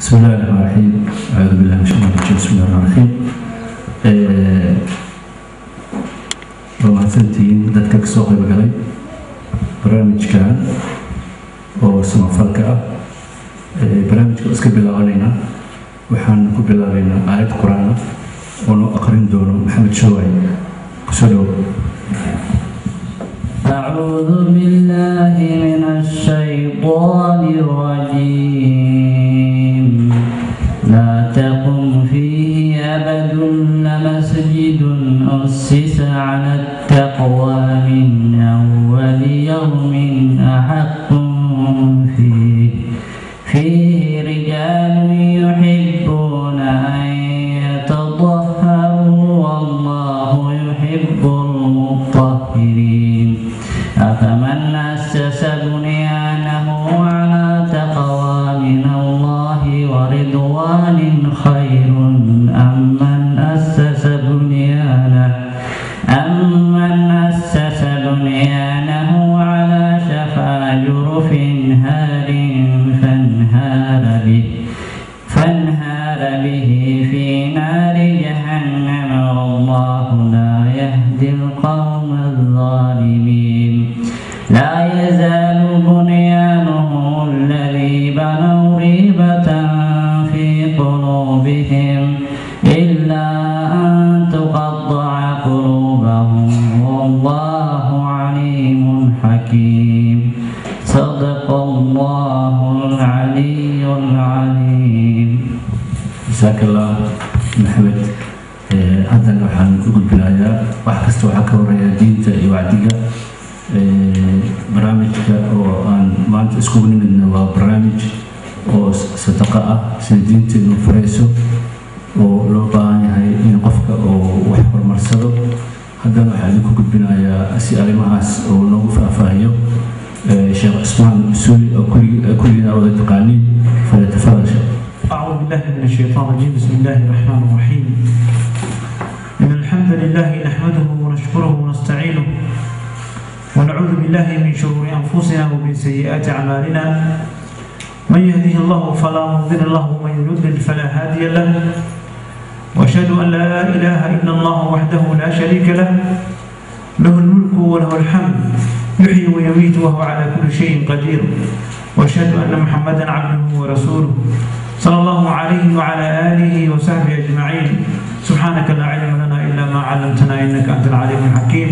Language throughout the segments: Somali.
بسم الله الرحمن الرحيم. أعوذ بالله من الشيطان الرجيم. بسم الله الرحمن الرحيم. Waa mahadsantihiin dadka kasoo qayb galay barnaamijkan oo samafalka ah. Barnaamijka iska bilaabanaynaa, waxaan ku bilaabaynaa aayad Qur-aan ah oo noo aqrin doono Maxamed Shaway. Kusoo dhawo. أعوذ بالله من الشيطان الرجيم. لا تقم فيه أبد لمسجد أسس على التقوى من أول يوم أحق فيه، فيه رجال يحبون أن يتطهروا والله يحب المطهرين. أفمن أسس بنيانه على تقوى من الله ورضوان خير أم من أسس بنيانه على شفا جرف هار فانهار به في نار جهنم، والله لا يهدي القوم الظالمين. لا يزال بنيانهم الذي بنوا ريبة في قلوبهم إلا أن تقطع قلوبهم، والله عليم حكيم. صدق الله العلي العظيم. Jasaaka Allah, Maxamed. Haddana waxaan u gudbinayaa, wax kasta waxaa ka horeeya diinta iyo wacdiga. Barnaamijka oo aan maanta iskugu nimidna waa barnaamij oo sadaqa ah, sida diinteenu farayso, oo loo baahan yahay in qofka oo wax horumarsado. Haddana waxaan idinku gudbinayaa si arrimahaas oo noogu faahfaahiyo Sheekh Cusmaan Suuli oo kulligiin aa wada taqaaniin. فليتفضل شيخ. أعوذ بالله من الشيطان الرجيم. بسم الله الرحمن الرحيم. إن الحمد لله نحمده ونشكره ونستعينه، ونعوذ بالله من شرور أنفسنا ومن سيئات أعمالنا. من يهده الله فلا مضل له، ومن يضلل فلا هادي له. وأشهد أن لا إله إلا الله وحده لا شريك له، له الملك وله الحمد، يحيي ويميت وهو على كل شيء قدير. وأشهد أن محمدا عبده ورسوله، صلى الله عليه وعلى آله وصحبه أجمعين. سبحانك لا علم لنا إلا ما علمتنا، إنك أنت العليم الحكيم.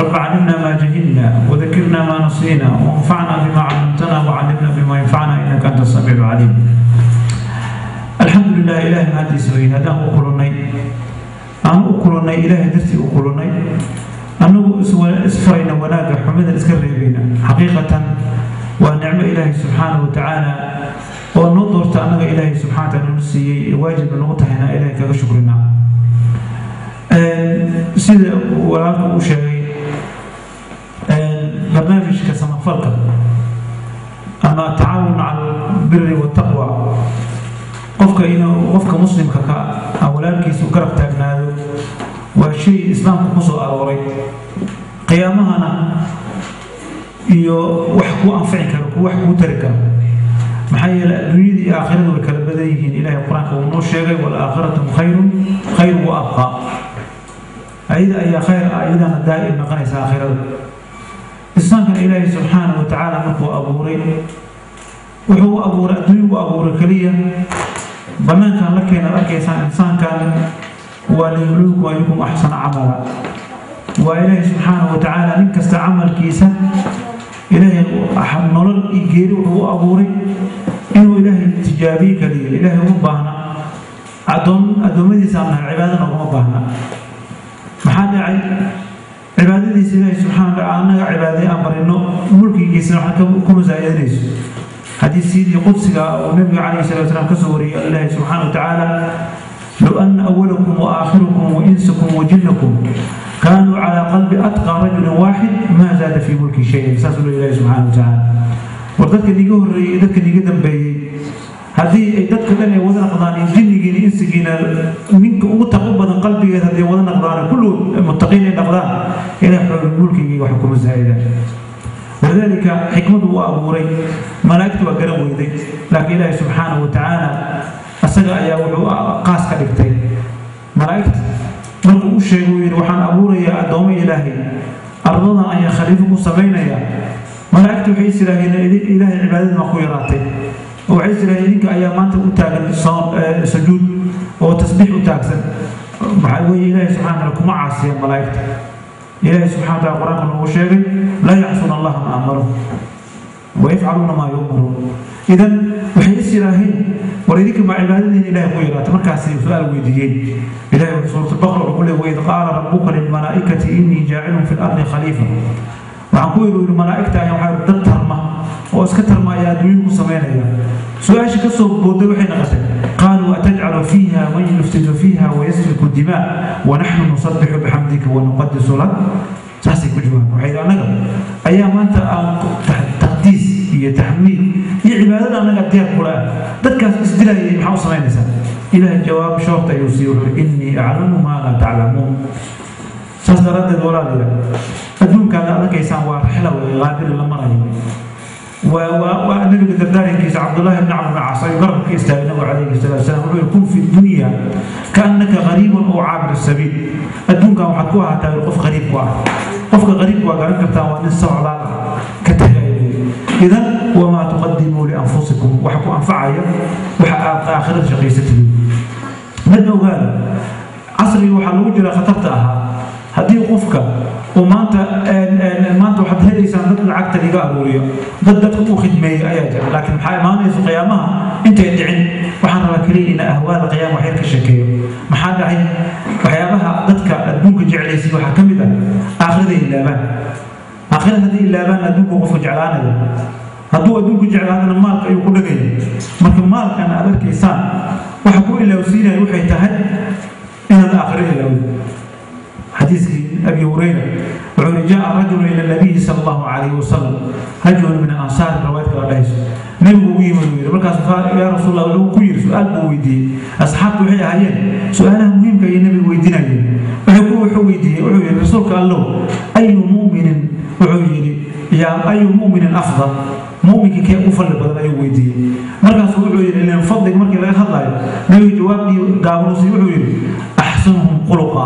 رب علمنا ما جهلنا، وذكرنا ما نسينا، وانفعنا بما علمتنا، وعلمنا بما ينفعنا، إنك أنت السميع العليم. الحمد لله. Ilaahay mahadiisa weyn haddaan u kulannay, aan u kulannay Ilaahay dartii u kulannay, annagu isfarayna wanaagga, xumida iska reebayna. Xaqiiqatan waa nicmo Ilaahay subxaanahu wa tacaala oo noo doorta annaga, Ilaahay subxana wa taala noo siiyey, waajibna nagu tahayna Ilaahay kaga shukrina. Sida walaalka uu sheegay, barnaamijka samafalka ama tacaawun cala albiri wattaqwa, qofka inuu qofka muslimka ka ah walaalkiisa u garab taagnaado, waa shay Islaamka ku soo arooray, qiyaamahana iyo wax kuu anfici karo, wax kuu tari karo. Maxaa yeelay, adduunyada iyo aakhiradu way kala badan yihiin. Ilahay Qur-aanka uu noo sheegay: والآخرة خير خير وأبقى. Ayada ayaa khayr ah, ayadana daa'im noqonaysa aakhirada. Islaamkana Ilaahay subxaanahu wa tacaala markuu abuuray, wuxuu u abuuray adduunya u abuuray keliya banaankan la keenaad arkaysaan insaankan waa ليبلوكم أيكم أحسن عملا. Waa Ilaahay subxaanahu wa tacaala nin kasta camalkiisa. Ilaahay nolol iyo geeri wuxuu u abuuray inuu Ilaahay tijaabiye kaliya. Ilaahay uma baahna adoon, addoommadiisa aan nahay cibaadana ugama baahna. Maxaa dhacay? Cibaadadiisa Ilaahay subxana wa taala annaga cibaadey aan barino, mulkigiisana waxaa kuma zaa'idinayso. Xadiis sidii qudsiga oo Nabiga calayhi salatu wasalaam kasoo wariyay, Ilaahay subxaana wa tacaala: لو أن أولكم وآخركم وإنسكم وجنكم كانوا على قلب أتقى رجل واحد ما زاد في ملكي شيء. Saas uu Ilaahay subxaana wa tacaala. War dadka niga horreeyey, dadka niga dambeeyey, haddii ay dadka dhan ay wada naqdaan, jinnigiina insigiina, ninka ugu taqo badan qalbigeeda hadday wada naqdaan, kulligood muttaqiin ay naqdaan, Ilaah xool mulkigii wax kuma zaa'idaan. Walidaalika xikmadu uu abuuray malaa'igtu waa garan weyday, laakiin Ilaahay subxaanahu wa tacaala asaga ayaa wuxuu qaas ka dhigtay malaa'igta. Markuu u sheegay uu yidhi waxaan abuurayaa addoommo Ilaahay, ardadan ayaa khaliifo ku samaynaya. Malaa'igtu waxay is yidhaaheen Ilaahay cibaadadii waa ku yaraatay, oo waxay is yidhaaheen idinka ayaa maanta u taagan sujuud oo tasbiix u taagsan. Maxaa weeye Ilaahay subxaana wa tacaala kuma caasiya malaa'igta. Ilaahay subxaana wa tacaala qur-aanka noogu sheegay laa yacsuuna allaha ma amaruhum wayafcaluuna maa yu'maruun. Idan waxay is yidhaaheen war idinka ma cibaadadiina Ilaahay ku yaraatay. Markaasay su-aal weydiiyeen. Ilaahay wuxuu suurat Baqara wuxuu ku leeyahay waid qaala rabbuka lilmalaa'ikati innii jaacilun fi lardi khaliifa. Waxaan ku yidhi malaa'igta ayaa waxaa dad tarma oo iska tarma ayaa adduunyada ku samaynaya. Su-aasha ka soo booday waxay noqotay qaaluu atajcalu fiiha man yufsidu fiiha wayasfiku dimaa wanaxnu nusabixu bixamdika wanuqadisu lak. Saasay ku jawaabeen. Waxay yidhi annaga ayaa maanta aan taqdiis iyo taxmiid iyo cibaadada annaga diyaar kula ah, dadkaas isdilayay maxaa u samaynaysaa? Ilaahay jawaab shoorta ayuu siiyey, wuxuu innii aclamu maa laa taclamuun. Saas daraaddeed walaalayaal, adduunkaada arkaysaan waa rixla wey, qaabili la marayo. Waa nabiga dardaarankiisa Cabdullaahi bni Camr bn Caas ayuu garabka ka istaagay nabigu calayhi salaatu wasalaam. Wuxuu yihi kun fi dunya kaannaka qariibun aw caabir sabiil. Adduunkan waxaad ku ahaataa qof qariib ku ah. Qofka qariibku waa garan kartaa, waa nin socdaal ah ka tagaya. Idan wamaa tuqadimuu lianfusikum, waxa ku anfacaya waxa aad aakhirada shaqaysatid. Midna ogaada, casriga waxaa lagu jira khatarta ahaa. Haddii qofka uu maanta waxaad helaysaan dad lacagta liga aruuriyo, dad dadka u khidmeeya ayaa jira, laakiin maxaa imaanaysa qiyaamaha intay dhicin? Waxaan rabaa keliya ina ahwaal qiyaama wax yar ka sheekeeyo. Maxaa dhacay? Waxyaabaha dadka adduunka jeclaysiy waxaa ka mid ah aakhiraday ilaabaan. Aakhirada haddii ilaabaan adduunku qofka jeclaanaya, hadduu adduunku jeclaadana maalka ayuu ku dhagaya. Marka maalkan aad arkaysaan waxa ku ilaawsiinaya waxay tahay inaad aakhiro ilaawdo. Xadiiskii Abi Hurayra wuxuu yidhi jaa rajulu ila nabiyi sala allahu calayhi wasalam, rajulu min alansaar, riwaayad kala dhahayso. Nabigu ugu yimid uu yidhi markaas yaa rasuul Allah, wuxuu ku yidhi su-aal buu weydiiyey. Asxaabtu waxay ahaayeen su-aalaha muhiimka ayay nabigu weydiinayeen. Wuxuu weydiiyey, wuxuu yidhi rasuulka allow, ayu mu'minin, wuxuu yidhi yaa ayu mu'minin afdal, mu'minka kee ugu fadli badan ayuu weydiiyey. Markaasuu wuxuu yidhi ileen fadliga markii laga hadlayo nabiga jawaabkii gaabanuusiy wuxuu yidhi axsanuhum khuluqa,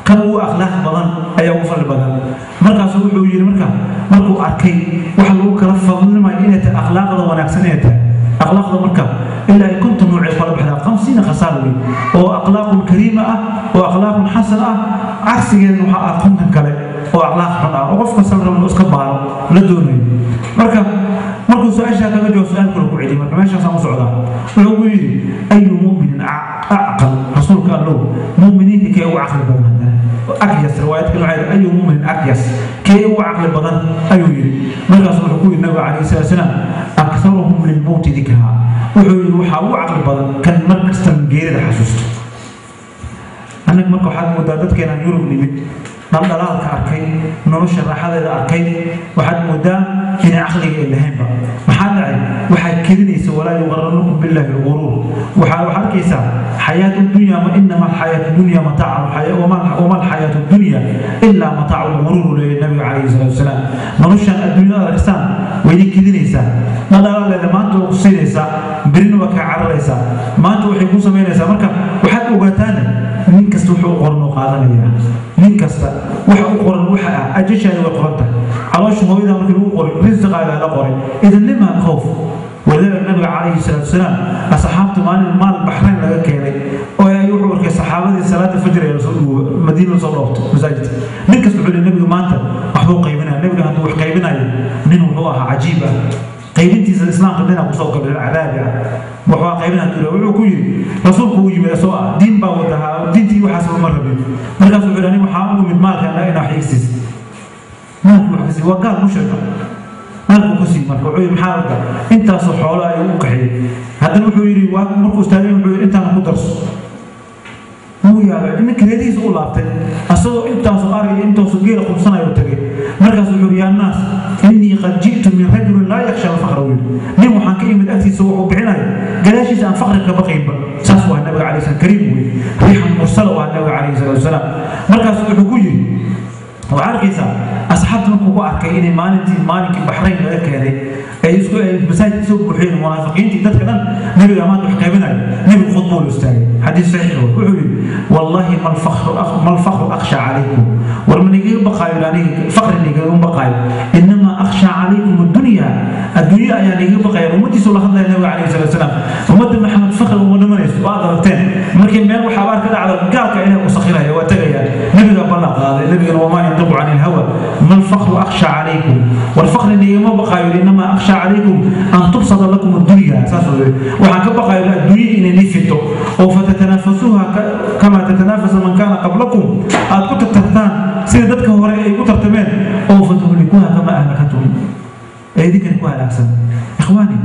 kan ugu akhlaaq badan ayaa ugu fadli badan. Markaasuu wuxuu yidhi marka markuu arkay waxa lagu kala fadlimayo inay tahay akhlaaqda wanaagsan inay tahay akhlaaqda, marka ilaa ay 50 nuuc ay kala baxdaa, 50 khasaal wey oo akhlaaqun kariima ah oo akhlaaqun xasan ah, cagsigeedna waxaa ah 50 kale oo akhlaaq xun ah oo qof kasta la rabo inuu iska baaro la doonayo. Marka markuu su-aashaa kaga jawaab su-aal kale ku celiyey. Marka meeshaasaan u socdaa. Wuxuu ku yidhi ayu mu'minin acqal, rasuulka allow mu'miniinta kee ugu caqli badan? Haddana akyas, riwaayad kale waxay ayu mu'minin akyas, kee ugu caqli badan ayuu yidhi. Markaasuu wuxuu ku yidhi nabiga calayhi salaatu wasalaam akharuhum lilmowti dikraa, wuxuu yidhi waxaa ugu caqli badan kan mar kasta geerida xasuusto. Annaga marka waxaad moodaa dadkeenaan Yurub nimid, dhaldhalaalka arkay, nolosha raaxadeeda arkay, waxaad moodaa inay caqliga ay lahaynba. Maxaa dhacay? Waxaa kelinaysa walaa yuqaranukum billahi lguruur. Waxaa arkaysaa xayaatu dunya, ma inama alxayaatu dunya mataacu, wama alxayaatu dunya ilaa mataacu lguruur leeyahay nabiga calayhi salaatu wasalaam. Noloshan adduunyada arkaysaan way idin kelinaysaa, dhaldhalaaleeda maanta waa ku siinaysaa, berina waa kaa cararaysaa, maanta waxay kuu samaynaysaa. Marka waxaad ogaataan nin kasta wuxuu u qoran oo qaadanaya. Nin kasta waxa u qoran waxa ah ajashaada way qoran tahay, caloosha hooyada markii lagu qoray risiqaagaa la qoray. Idan lima khawf? Walidaalika nabiga calayhi salaatu wasalaam asxaabta maalin maal Baxrayn laga keenay oo ay wuxuu arkay saxaabadii salaada fajr ee lasoo dhuuba Madiina lasoo dhoofto masaajidka. Nin kasta wuxuu leeyahay nabiga maanta waxbuu qaybinaya. Nabiga hadduu wax qaybinayo nin wuxuu ahaa cajiib ah, qaybintiisa islaamka dhinac kusoo galay cadaabi ah, waxbaa qaybinaa dura. Wuxuu ku yidhi rasuulku uu yimid asoo ah diin baa wadahaa, diintii waxaasba ma rabin. Markaasuu wuxuu yidhi aniga waxaa u imid maalka inaa wax iigsiis, maalku wax kasii waa gaal mushrika, maalku ku sii. Marka wuxuu yidhi maxaa wada intaasoo xoolo ayuu u kaxiyey. Haddana wuxuu yidhi waa markuu istaagay wuxuu yidhi intaana ku darso. Wuu yaabay, ninka reerihiisa u laabtay asagoo intaasoo ariga intaasoo geela qubsanayo tagay. Markaas wuxuu yidhi yaa naas innii qad ji'tu min rajulin laa yakhsha alfaqra, wuu yidhi nin waxaan ka imid agtiisa wuxuu bixinayo gadaashiisa aan faqri ka baqaynba. Saas waa nabiga calayhi salaam, kariim wey, riixan mursala waa nabiga calayhi salaatu wasalaam. Markaas wuxuu ku yidhi waxaa arkaysaa asxaabta markuu ku arkay inay maalinkii Baxrayn laga keenay ay isku masaajid soo buuxiyeen munaafiqiintii dadka dhan nabiga maanta wax qaybinayo nabigu khudbo u istaagay xadiis saxiix wuxuu yidhi wallahi mal fakhru akhsha calaykum war man igaga baqaayo aniga faqri igaga baqaayo inamaa akhsha calaykum addunya addunya ayaan igaga baqaya ummadiisu la hadlaya nabiga calayhi salaatu wasalaam ummadda Maxamed faqri uma dhimanayso waa aragteen markii meel wax abaar ka dhacdo gaalka ilaahay u sakhiraya waa tagaya nabiga ballan qaaday nabigana wamaa yantiqu cani ilhawa mal fakhru akhsha calaykum war faqri igama baqaayo inamaa akhsha calaykum an tubsada lakum addunya saas waxaan ka baqaayo addunya inay nii fito oo fatatanafasuuha kama tatanaafasu man kaana qablakum aad ku tartartaan sida dadka hore ay ku tartameen oo fatuhlikuha kama ahlakatum idinkan ku halaagsan ikhwaani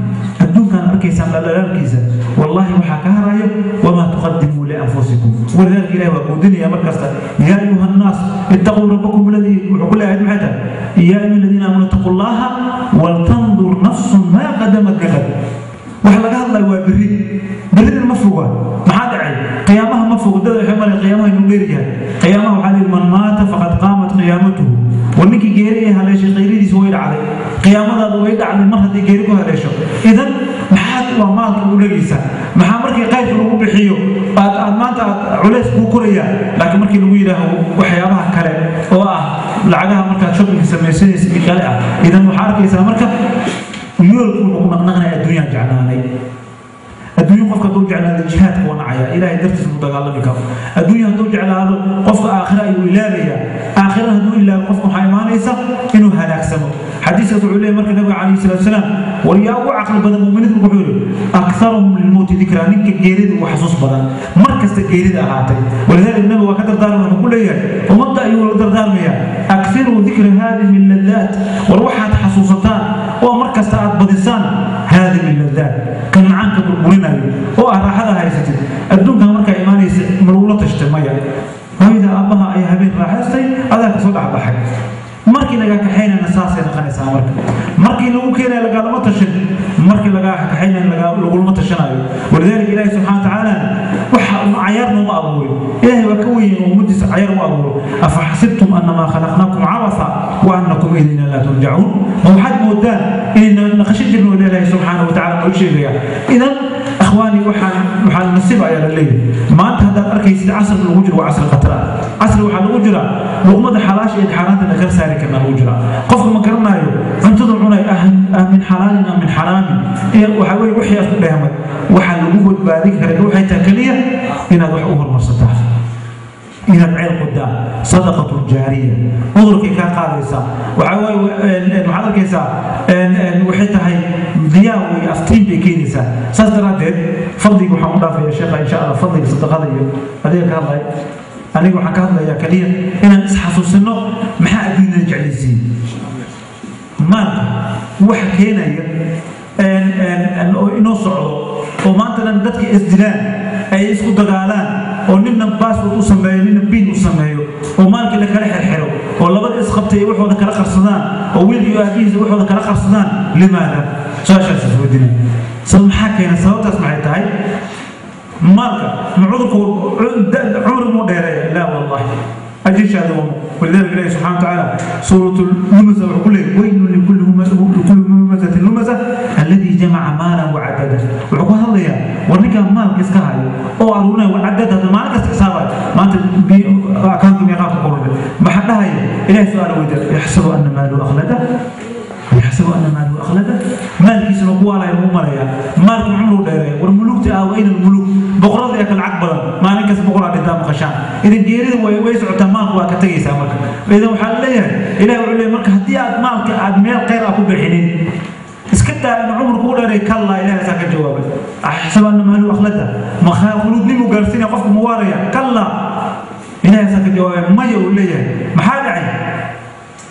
adduunkan arkaysaan dhalaalkiisa wallahi waxaa ka harayo wamaa tuqadimuu lianfusikum walidaalika ilahi waa guudinaya markasta yaa ayuha annaas ittaquu rabbakum aladii wuxuu ku leeyahay maxay tahay yaa ayuha aladiina aamanuu ittaquu llaha waltandur nafsun maa qadamat liqad wax laga hadlayo waa berri berrina ma foga maxaa dhacay qiyaamaha ma fogo dad waxay maray qiyaamaha inuu dheer yahay qiyaamaha waxaa layidhi man maata faqad qaamat qiyaamatuhu war ninkii geeri ee haleeshay khayridiisa way dhacday qiyaamadaadu way dhacday mar haddii geeri ku haleesho idan maxaad waa maalka u dhegaysaa maxaa markii qayrka lagu bixiyo aad maanta aad culays kuu koraya laakiin markii lagu yidhaaho waxyaabaha kale oo ah lacagaha markaad shoppingka samaysanaysa iyo kale ah idan waxaa arkaysaa marka yoolku wuxuu ku naqnaqnaya adduunyaan jeclaanay adduunyo qofka hadduu jeclaado jihaadka waa nacaya ilaahay dartiis mu dagaalami karo adduunyo hadduu jeclaado qofka aakhira ayuu ilaabayaa aakhira hadduu ilaabo qofka waxaa imaanaysa inuu halaagsamo xadiiskaas wuxuu leeyahy marka nabiga calayhi salaatu wasalaam war yaa ugu caqli badan mu'miniintu wuxuu yidhi aktharuhum lilmowti dikraa ninka geerida ugu xasuus badan mar kasta geerida ahaatay walidaalika nabiga waa ka dardaarmay wuxuu ku leeyahay ummadda ayuu la dardaarmayaa akthiruu dikra haadimi ladaat war waxaad xasuusataan oo mar kasta aad badisaan haadimi ladaat kan macaanka burburinayo oo ah raaxada haysatid adduunkan markaa imaanaysa ma lagula tashtay maya hooyada aabbaha ayaa habeen raaxaystay adaa kasoo dhexbaxay markii lagaa kaxaynayna saasay noqonaysaa marka markii lagu keenayo lagaalama tashin markii lagaa kaxaynayna lagulama tashanayo walidaalika ilaahi subxana watacaala waxa cayaar nooma abuurin ilaahay waa ka weyn oo ummaddiisa cayaar u abuuro afa xasibtum annamaa khalaqnaakum cabasa wa annakum ilayna laa turjacuun ma waxaad moodaan inayna naqasho jirno ilaahay subxaana watacaala noo sheegaya idan ikhwaani waxaan nasiib ayaa la leeyahay maanta haddaad arkaysid casri lagu jiro waa casri khatar ah casri waxaa lagu jiraa luqmada xalaasha iyo xaaraanta la kala saari karna lagu jiraa qofka ma garanayo cuntada cunay ah min xalaalin am min xaraamin waxaa weeye wixii aad ku dheehmay waxaa lagu badbaadin karaa waxay tahay keliya inaad wax u hormarsataa inaad ceel qudaa sadaqatun jaariya cudurkay kaa qaadaysaa waxaa waaye waxaad arkaysaa waxay tahay diyaa wey aftiin bay keenaysaa saas daraaddeed fadliga waxaan u dhaafayaa sheekha insha allah fadliga sadaqada iyo adiga ka hadlay aniga waxaan ka hadlayaa keliya inaan isxasuusino maxaa adduunyada jeclaysiiyey maalka waxa keenaya inoo socdo oo maanta dhan dadka isdilaan ay isku dagaalaan oo ninna baasword u sameeyo ninna biin u sameeyo oo maalkii la kala xirxiro oo labada isqabtay waxooda kala qarsadaan oo wiilkii aabihiisa waxooda kala qarsadaan limaada su-aashaas isweydiinay sabab maxaa keena sababtaas maxay tahay maalka ma cudurku cumri muu dheereeya laa wallahi أجيش هذا ولذلك الله سبحانه وتعالى سورة اللمزة وكل ويل لكل همزة لمزة الذي جمع مالا وعدده وحكو هذا ورنك مال كسكاي أو أرونا وعدده مال كسكاي ما أنت أكانت ميقاف قرب ما حد هاي إلى سؤال وجد يحسب أن ماله أخلده يحسب أن ماله أخلده مال كيس ربوا على يوم مريا مالك عمره داير والملوك تأوين الملوك بقرة ياك العقبة ما نكس بقرة قدام خشان إذا جيري ويسع مالك وكتيس مالك إذا وحليه إلى وعليه مالك هديات مالك عاد مال غير أكو بحنين اسكت أن عمر كله كلا إلى ساك الجواب أحسب أن ماله أخلده ما خلود نمو جالسين يقف مواريا كلا إلى ساك الجواب ما يقول لي ما حد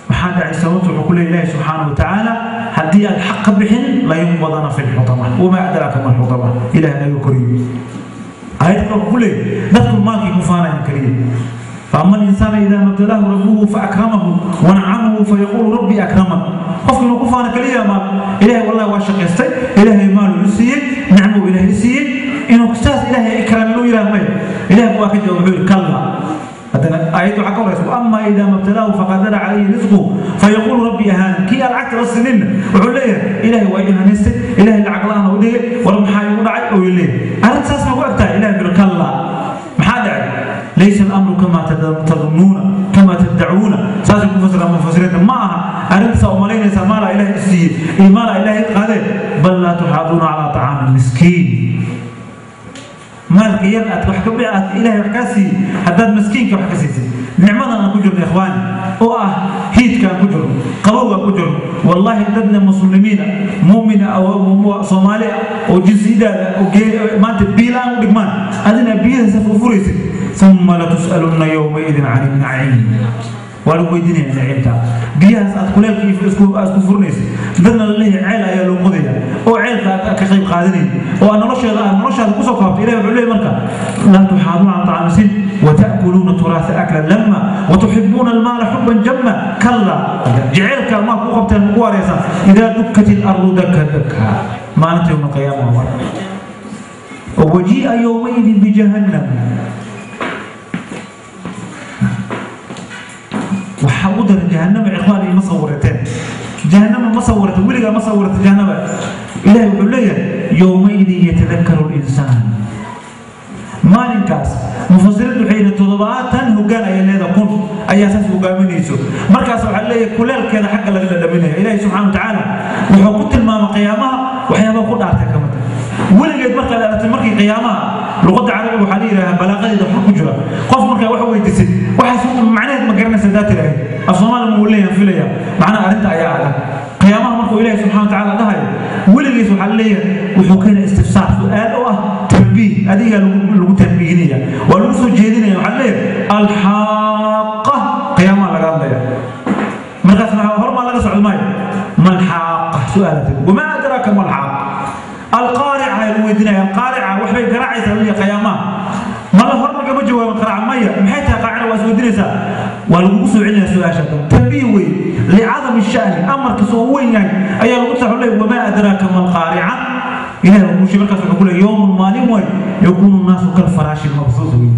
maxaa dhacay sababtu wuxuu ku leeyahay Ilaahay subxaanahu wa tacaala haddii aad xaq ka bixin la yunbadana fi lxutama wamaa adraaka ma lxutama Ilaahay naga koriyo aayad kale wuxuu ku leeyahay dadku maalkii ku faanayaan kaliya فأما الإنسان إذا ما ابتلاه ربه فأكرمه ونعمه فيقول ربي أكرمن قفك إنه كفانا كليا ما إلهي والله واشقيستي إلهي ماله يسيي نعمه إلهي يسيي إنه كساس إلهي إكرام إنه إله مي إلهي واحد يقول كلا Haddana aayaddu waxaa ka horeysa waama idaa mabtalaahu faqadara calayhi risquhu fayaquulu rabbi ahaana. Kii aan lacagta la sininna wuxuu leeyahay ilaahay waa ihanaystay, ilaahay lacag la-aan u dhigay, war maxaa igu dhacay oo leeyahay. Arrinta saas ma ku egtahay? Ilahay biro kallaa, maxaa dhacay? Laysa alamru kama tadunnuuna kama taddacuuna. Saasay ku fasiraan mufasiriinta. Ma aha arrinta saa umalaynaysaa maalaa ilaahay isiiyey iyo maalaa ilaahay qaadee, bal laa tuxaaduuna calaa tacaami miskiin. Maalka yar aad wax ka aad ilaahay wax kaa siiyey haddaad miskiinka wax ka siisid. Nicmadan aan ku jirno ikhwaani, oo ah hiidka aan ku jirno, qabowga aan ku jirno, wallaahi dadna muslimiina muumina oo Soomaali ah oo jinsiyadaada oo maanta biilaan u dhigmaan, adina biyaha saf u furaysid. Uma latus'alunna yowmaidin cani naciim. Waa lagu weydiinaya naciimta biyahaas aad kuleelka isku furinaysid. Dadna la leeyahay ceel ayaa loo qodaya oo ceelka aad ka qayb qaadanayn oo aad nolosheeda aad noloshaada kusoo koobtay. Ilahi wuxuu leeyahay marka laa tuxaaduuna can tacaamisin وتأكلون التراث أكلا لما وتحبون المال حبا جما. كلا، جعلك ما كوقبتين مقواريسا. إذا دكت الأرض دكا دكا مالت يوم القيامة وجيء يومئذ بجهنم. وحاودر جهنم إخواني ما صورتين، جهنم ما صورت ولقى ما صورت جهنم. إلهي يقول لي يومئذ يتذكر الإنسان. Maalinkaas mufasiriintu waxay yidhi 70 hoggaan ayay leedahay, 1000 ayaa saas hogaaminayso. Markaas waxaa leeyahay kuleelkeeda xagga laga dhadhaminaya. Ilaahay subxaana watacaala wuxuu ku tilmaamay qiyaamaha waxyaabaha ku dhaartay ka mid ah weligeed. Markaad aragtay markii qiyaamaha luqadda carabiga waxaa la yidhahaa balaaqadeeda waxa ku jira. Qof markaa wax weydiisay waxaas macnaheed ma garanaysa haddaad tiraahid af Soomaali ma uu leeyahay filaya macnaha arrinta ayaa adag. Qiyaamaha markuu ilaahay subxaana watacaala dhahayo weligiis waxaa leeyahay wuxuu keenay istifsaar, su-aal oo ah tanbiih, adigaa lagu tanbiihinaya, waa lagu soo jeedinaya. Waxaa leeyahay alxaaqa, qiyaamaha laga hadlaya. Markaas maxaa hormaa laga socdo maayo malxaaqa su-aalata, wamaa adraaka malxaaqa. Alqaarica ayaa lagu weydiinaya. Alqaarica waxbay garaacaysaa leeyahay qiyaamaha. Mala hor lagama jawaabin qaraaca maya, maxay tahay qaacida? Waa isweydiinaysaa, waa lagugu soo celinaya su-aasha. Tanbiih wey licadami sha'ni, amarkiisa uu weyn yahay ayaa lagu taxu leeyahay wamaa adraaka ma alqaarica. Ilahi waa kuu sheegay. Markaas wuxuu ku leeyahay yowmun, maalin way yakuunu naasu kalfaraashi mabsuus wey,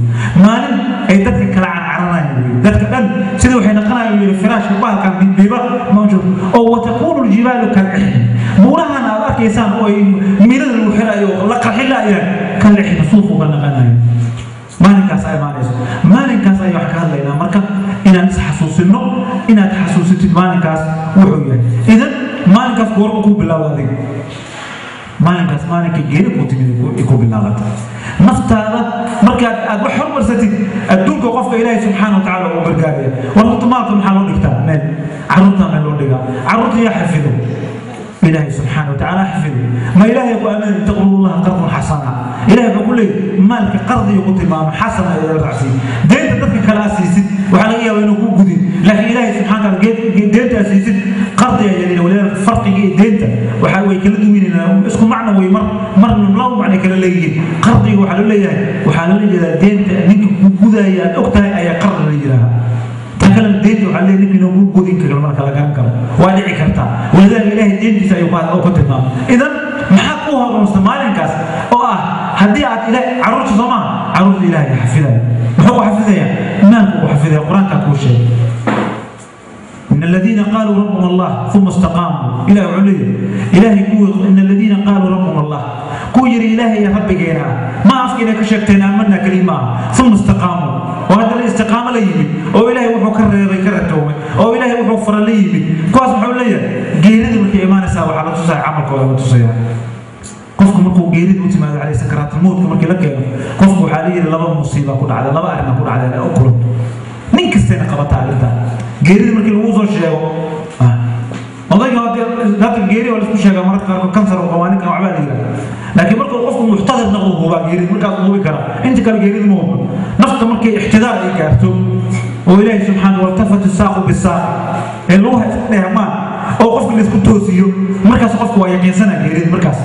maalin ay dadka kala carcaranayaan wey, dadka dhan sida waxay naqanayaan yidhi firaashka bahalkan biiba mawjuud oo watakuunu ljibaalu kalcixni. Buurahan aad arkaysaan oo ay mirada lagu xirayo la qarxin la'yahay kalcixni suuf uga naqanayo. Maalinkaas ay imaanayso, maalinkaas ayaan wax ka hadlaynaa. Marka inaan is xasuusino, inaad xasuusatid maalinkaas wuxuu yahay. Idan maalinkaas goorma kuu bilaabo adiga? Maalinkaas maalinka geeri kuu timid ku bilaabata naftaada. Markaad aad wax hormarsatid adduunka, qofka ilaahay subxaana wa tacaala uu gargaaraya. War horta maalka maxaa loo dhigtaa? Meel carruurta meel loo dhigaa. Carruurta yaa xafido? Ilaahay subxaana wa tacaala xafido. Ma ilaahay ku aaminay taqrullaha qardan xasana. Ilaahay wuxuu ku leeyahay maalka qardiga ku tilmaamay xasana ayaa la raacsiiyey. Deynta dadka kale aad siisid waxaa laga yaabaa inuu ku gudin, laakiin ilaahay subxaana wa tacaala deynta aad siisid qardi ayaa leeyahay. Walidaalika farqiga iyo deynta waxa way kala duwanyihiin, isku macno way mar marna laba macno kala leeyihiin. Qardiga waxaa loo leeyahay, waxaa loola jeedaa deynta ninka ku gudaya aad og tahay ayaa qardi la yidhaahaa. Tan kalena deynta waxaa leeyahay ninka inuu ku gudin karo marka la garan karo waa dhici kartaa. Walidaalika ilaahay deyntiisa ayuu ku tilmaamay. Idan maxaa kuu hormarsan maalinkaas oo ah haddii aad ilaahay carruurta soo maaha? Carruurta ilaahay xafidaya. Muxuu ku xafidayaa? Maalku ku xafidaya. Qur-aankaa kuu sheegay إن الذين قالوا ربنا الله ثم استقاموا إلى عليا إلهي كو إن الذين قالوا ربنا الله كو يري إلهي يا ربي جينا ما أفكنا كشكتنا آمنا كلمة ثم استقاموا. وهذا الاستقامة ليمي أو إلهي وحو كرر كرتومي أو إلهي وحو فر ليمي كواس محو ليا geerida markay imaanaysaa waxaa la tusaya camalkooda la tusaya. Qofku markuu geerida u timaado caleyh sakaraatulmowtka markii la keeno, qofku waxaa la yidhi laba musiiba ku dhacday, laba arrin ku dhacday oo kulanto nin kastayna qabataa arrintaa. Geerida markii lagu soo sheego odayga hadda geeri waa laisku sheegaa mararka qaarkood, kansar oo qabaa ninkan waxbaa la yidhaha, laakiin markuu qofku muxtadir noqdo hubaa geerida markaas hubi karaa. Inta kale geerida ma hubno. Nafta markay ixtidaar ay gaarto oo ilaahay subxaana waltafat saaqu bisaaq ee lugaha isku dheehmaan oo qofka la isku toosiyo, markaas qofku waa yaqiinsanaya geerida. Markaas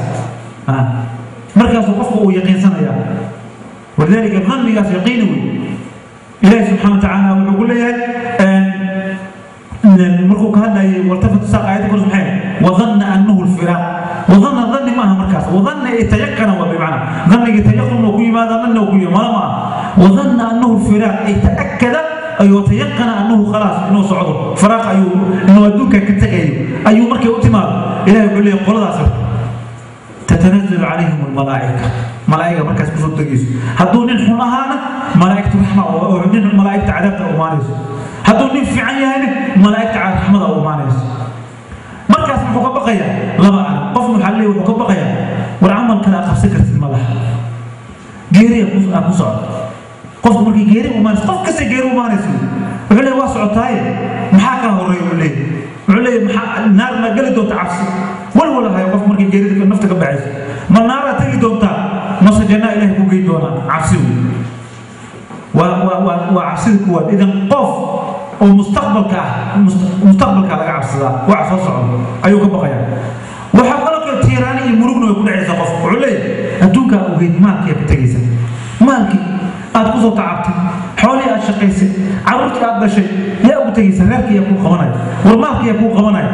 markaasuu qofku uu yaqiinsanaya. Walidaalika dhannigaas yaqiini wey. Ilaahay subxaana watacaala wuxuu ku leeyahay markuu ka hadlayay waltafat saaq aayadda kor maxay wadanna annahu alfiraaq. Wadanna dhanni maaha markaas, wadanna tayaqana waa bimacna dhanniga tayaqun uu ku yimaada, dhanna uu ku yimaada maaha. Wadanna annahu alfiraaq ay ta'akkada. ka tagayo ayuu markay u timaado Ilaahay wuxuu leeyahay qoladaas tatanazzalu calayhim almalaa'ika malaa'iga markaas kusoo degayso hadduu nin xun ahaana malaa'igtu raxma oo nin malaa'igta cadaabta u imaanayso hadduu nin fiican yahayna malaa'igta raxmada u imaanayso markaas muxuu ka baqayaa laba arrin qof waxaa leeyahay wuxuu ka baqayaa war camal kale aad qabsan kartid ma laha geeriya ku socdo qofku markii geeri u imaanayso qof kasta geeri u imaanayso wuxuu leeyahay waa socotaaye maxaa ka horreeya uu leeyahay wuxuu leeyahay maxaa naar ma geli doonta cabsi walwala hayo qof markii geerida nafta ka baxayso ma naaraa tegi doontaa mase jannaa Ilaahay ku geyn doonaa cabsi wey waa cabsida kuwaad idan qof oo mustaqbalka ah mustaqbalka laga cabsadaa waxa soo socda ayuu ka baqayaa waxaa kaloo kale tiiraani iyo murugna way ku dhacaysaa qofka wuxuu leeyahay adduunkaa ogeyd maalkii aad ka tegaysa maalkii aad ku soo tacabtay xoolihii aad shaqaysay carruurtii aad dhashay yaa ugu tegaysa reerkii yaa kuu qabanaya war maalkii yaa kuu qabanaya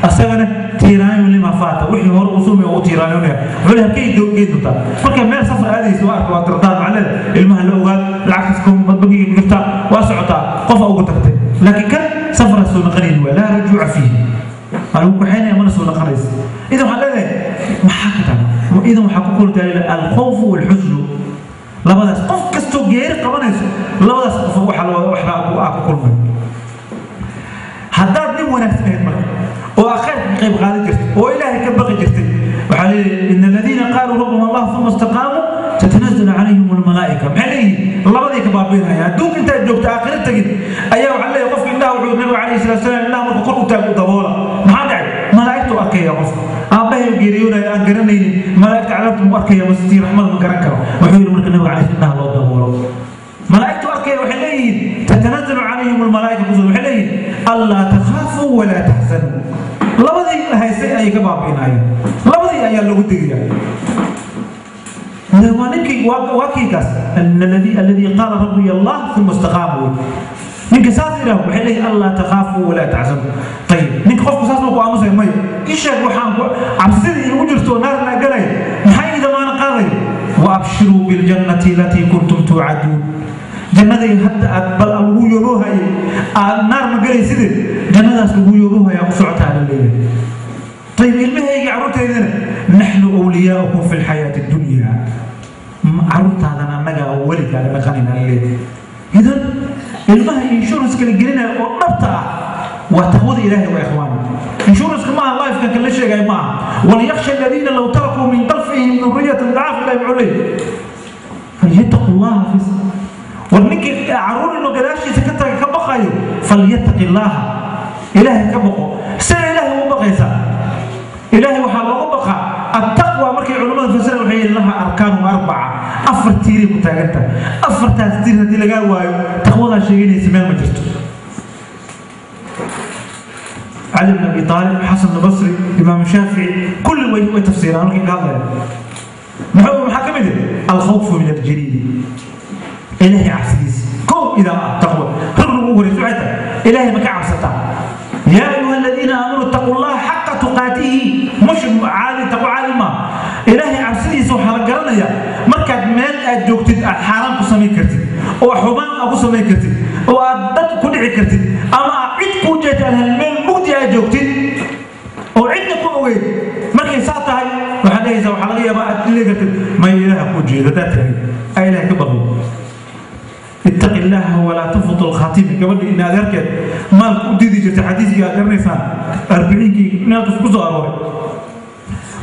asagana tiiraanyo lima faata wixii hore uu sumay oo tiiraanyoonaya wuxuu leeyahay halkay geyn doontaa marka meel safar aadaysa waa arka waa dardaar macallada ilmaha la ogaad lacagtaas bangiga ku jirtaa waa socotaa qof ugu tagtay laakiin kan safara soo naqanayn waa laa rajuuca fiihi waa lagu kaxaynaya mana soo naqanaysa idan waxaan leedahay maxaa ka taga idan waxaa ku kula taalila alkhawfu walxusnu labadaas qof kastoo geeri qabanayso labadaas qof waxbaa ku kulmay haddaad nin wanaagsan ahayd marka oo khayrka ka qayb qaadan jirtay oo Ilaahay ka baqi jirtay waxaa leeyahay ina aladiina qaaluu rabbuna allah uma istaqaamuu tatanazzalu calayhim almalaa'ika maxay leeyihiin labadii ka baabiinaya adduunka intaad joogto aakhira tagid ayaa waxaa leeyahay qofka indhaha wuxuu nabiga calayhi salaatu wasalaam indhaha markuu kor u taago u daboola maxaa dhacay malaa'igtu arkaya qofka aabbahay geeriyoonaya aan garanaynin malaa'igta cadaabta mu arkaya mastii raxmada ma garan karo wuxuu yidhi marka nabiga calayhi indhaha loo daboolo malaa'igtu arkaya waxay leeyihiin tatanazzalu calayhim almalaa'ika kusoo waxay leeyihiin allaa takhaafuu walaa taxzanuu labadii haysay ayay ka baabiinayeen labadii ayaa loogu degayaa waa ninkii waa kiikaas alladii qaala rabbiy allah uma istaqaamu ninka saas yidhaaho waxay leeyihin allaa takhaafuu walaa taxzanuu ayib ninka qofku saas ma ku aamusaya maya ii sheeg waxaan ku cabsidii igu jirto oo naar naa galaya maxay ii damaana qaaday wa abshiruu biljannati alatii kuntum tuucaduun jannadii hadda aad bal lagu yoboohayay aad naar ma galayside jannadaas lagu yoboohaya ku socotaa la leeyahay ayib ilmahaygii carruurtaydana naxnu awliyaaukum fi lxayaati addunya carruurtaadana annagaa weligaaga dhaqanayna la leeyahay idan ilmaha insurance kala gelinaya oo dhabta ah waa taqwada Ilaahay waa ikhwaani insurance ma aha life kan la sheegay ma aha waliyakhsha alladhiina law tarakuu min khalfihim dhurriyatan da'afa Ilaahay wuxuu leeyahay falyattaqu llaha fi war ninkii carruur inuu gadaashiisa ka taga ka baqayo falyattaqi llaha Ilaahay ka baqo sida Ilaahay ugu baqaysaa Ilaahay waxaa looga baqaa attaqwa markay culimmada fasireen waxay yihiin laha arkaanu arbaca afar tiiray ku taagan tahay afartaas tiir haddii lagaa waayo taqwadaa sheeganaysa meel ma jirto cali bn abi taalib xasan albasri imaam shaafici kulli way tafsiiraan markay ka hadlayaan maxaa ka mid ah alkhawfu min aljaliili Ilaahay cabsidiisa kow idaa ah taqwa ragga ugu horeysa waxay tahay Ilaahay ma ka cabsataa يا أيها الذين آمنوا اتقوا الله حق تقاته مش عالي تقوى عالي ما إلهي عبسدي سو حرقرنيا مركاد ميل aad joogtid aad xaaraan ku samayn kartid oo xubaan aad ku samayn kartid oo aad dad ku dhici kartid ama aad cid ku jeetaan hal meel mugdi aad joogtid oo cidna ku ogeyd markay saa tahay waxaad dhahaysaa waxaa laga yaabaa aad dhici kartid ma Ilaaha ku jeedo hadaad tahay ay Ilaahay ka baqo اتق الله ولا تفض الخاتمة قبل إن أذكر مالك أديدي جرت حديثك يا قرنيسان 40 كي ناقص كوزو أروي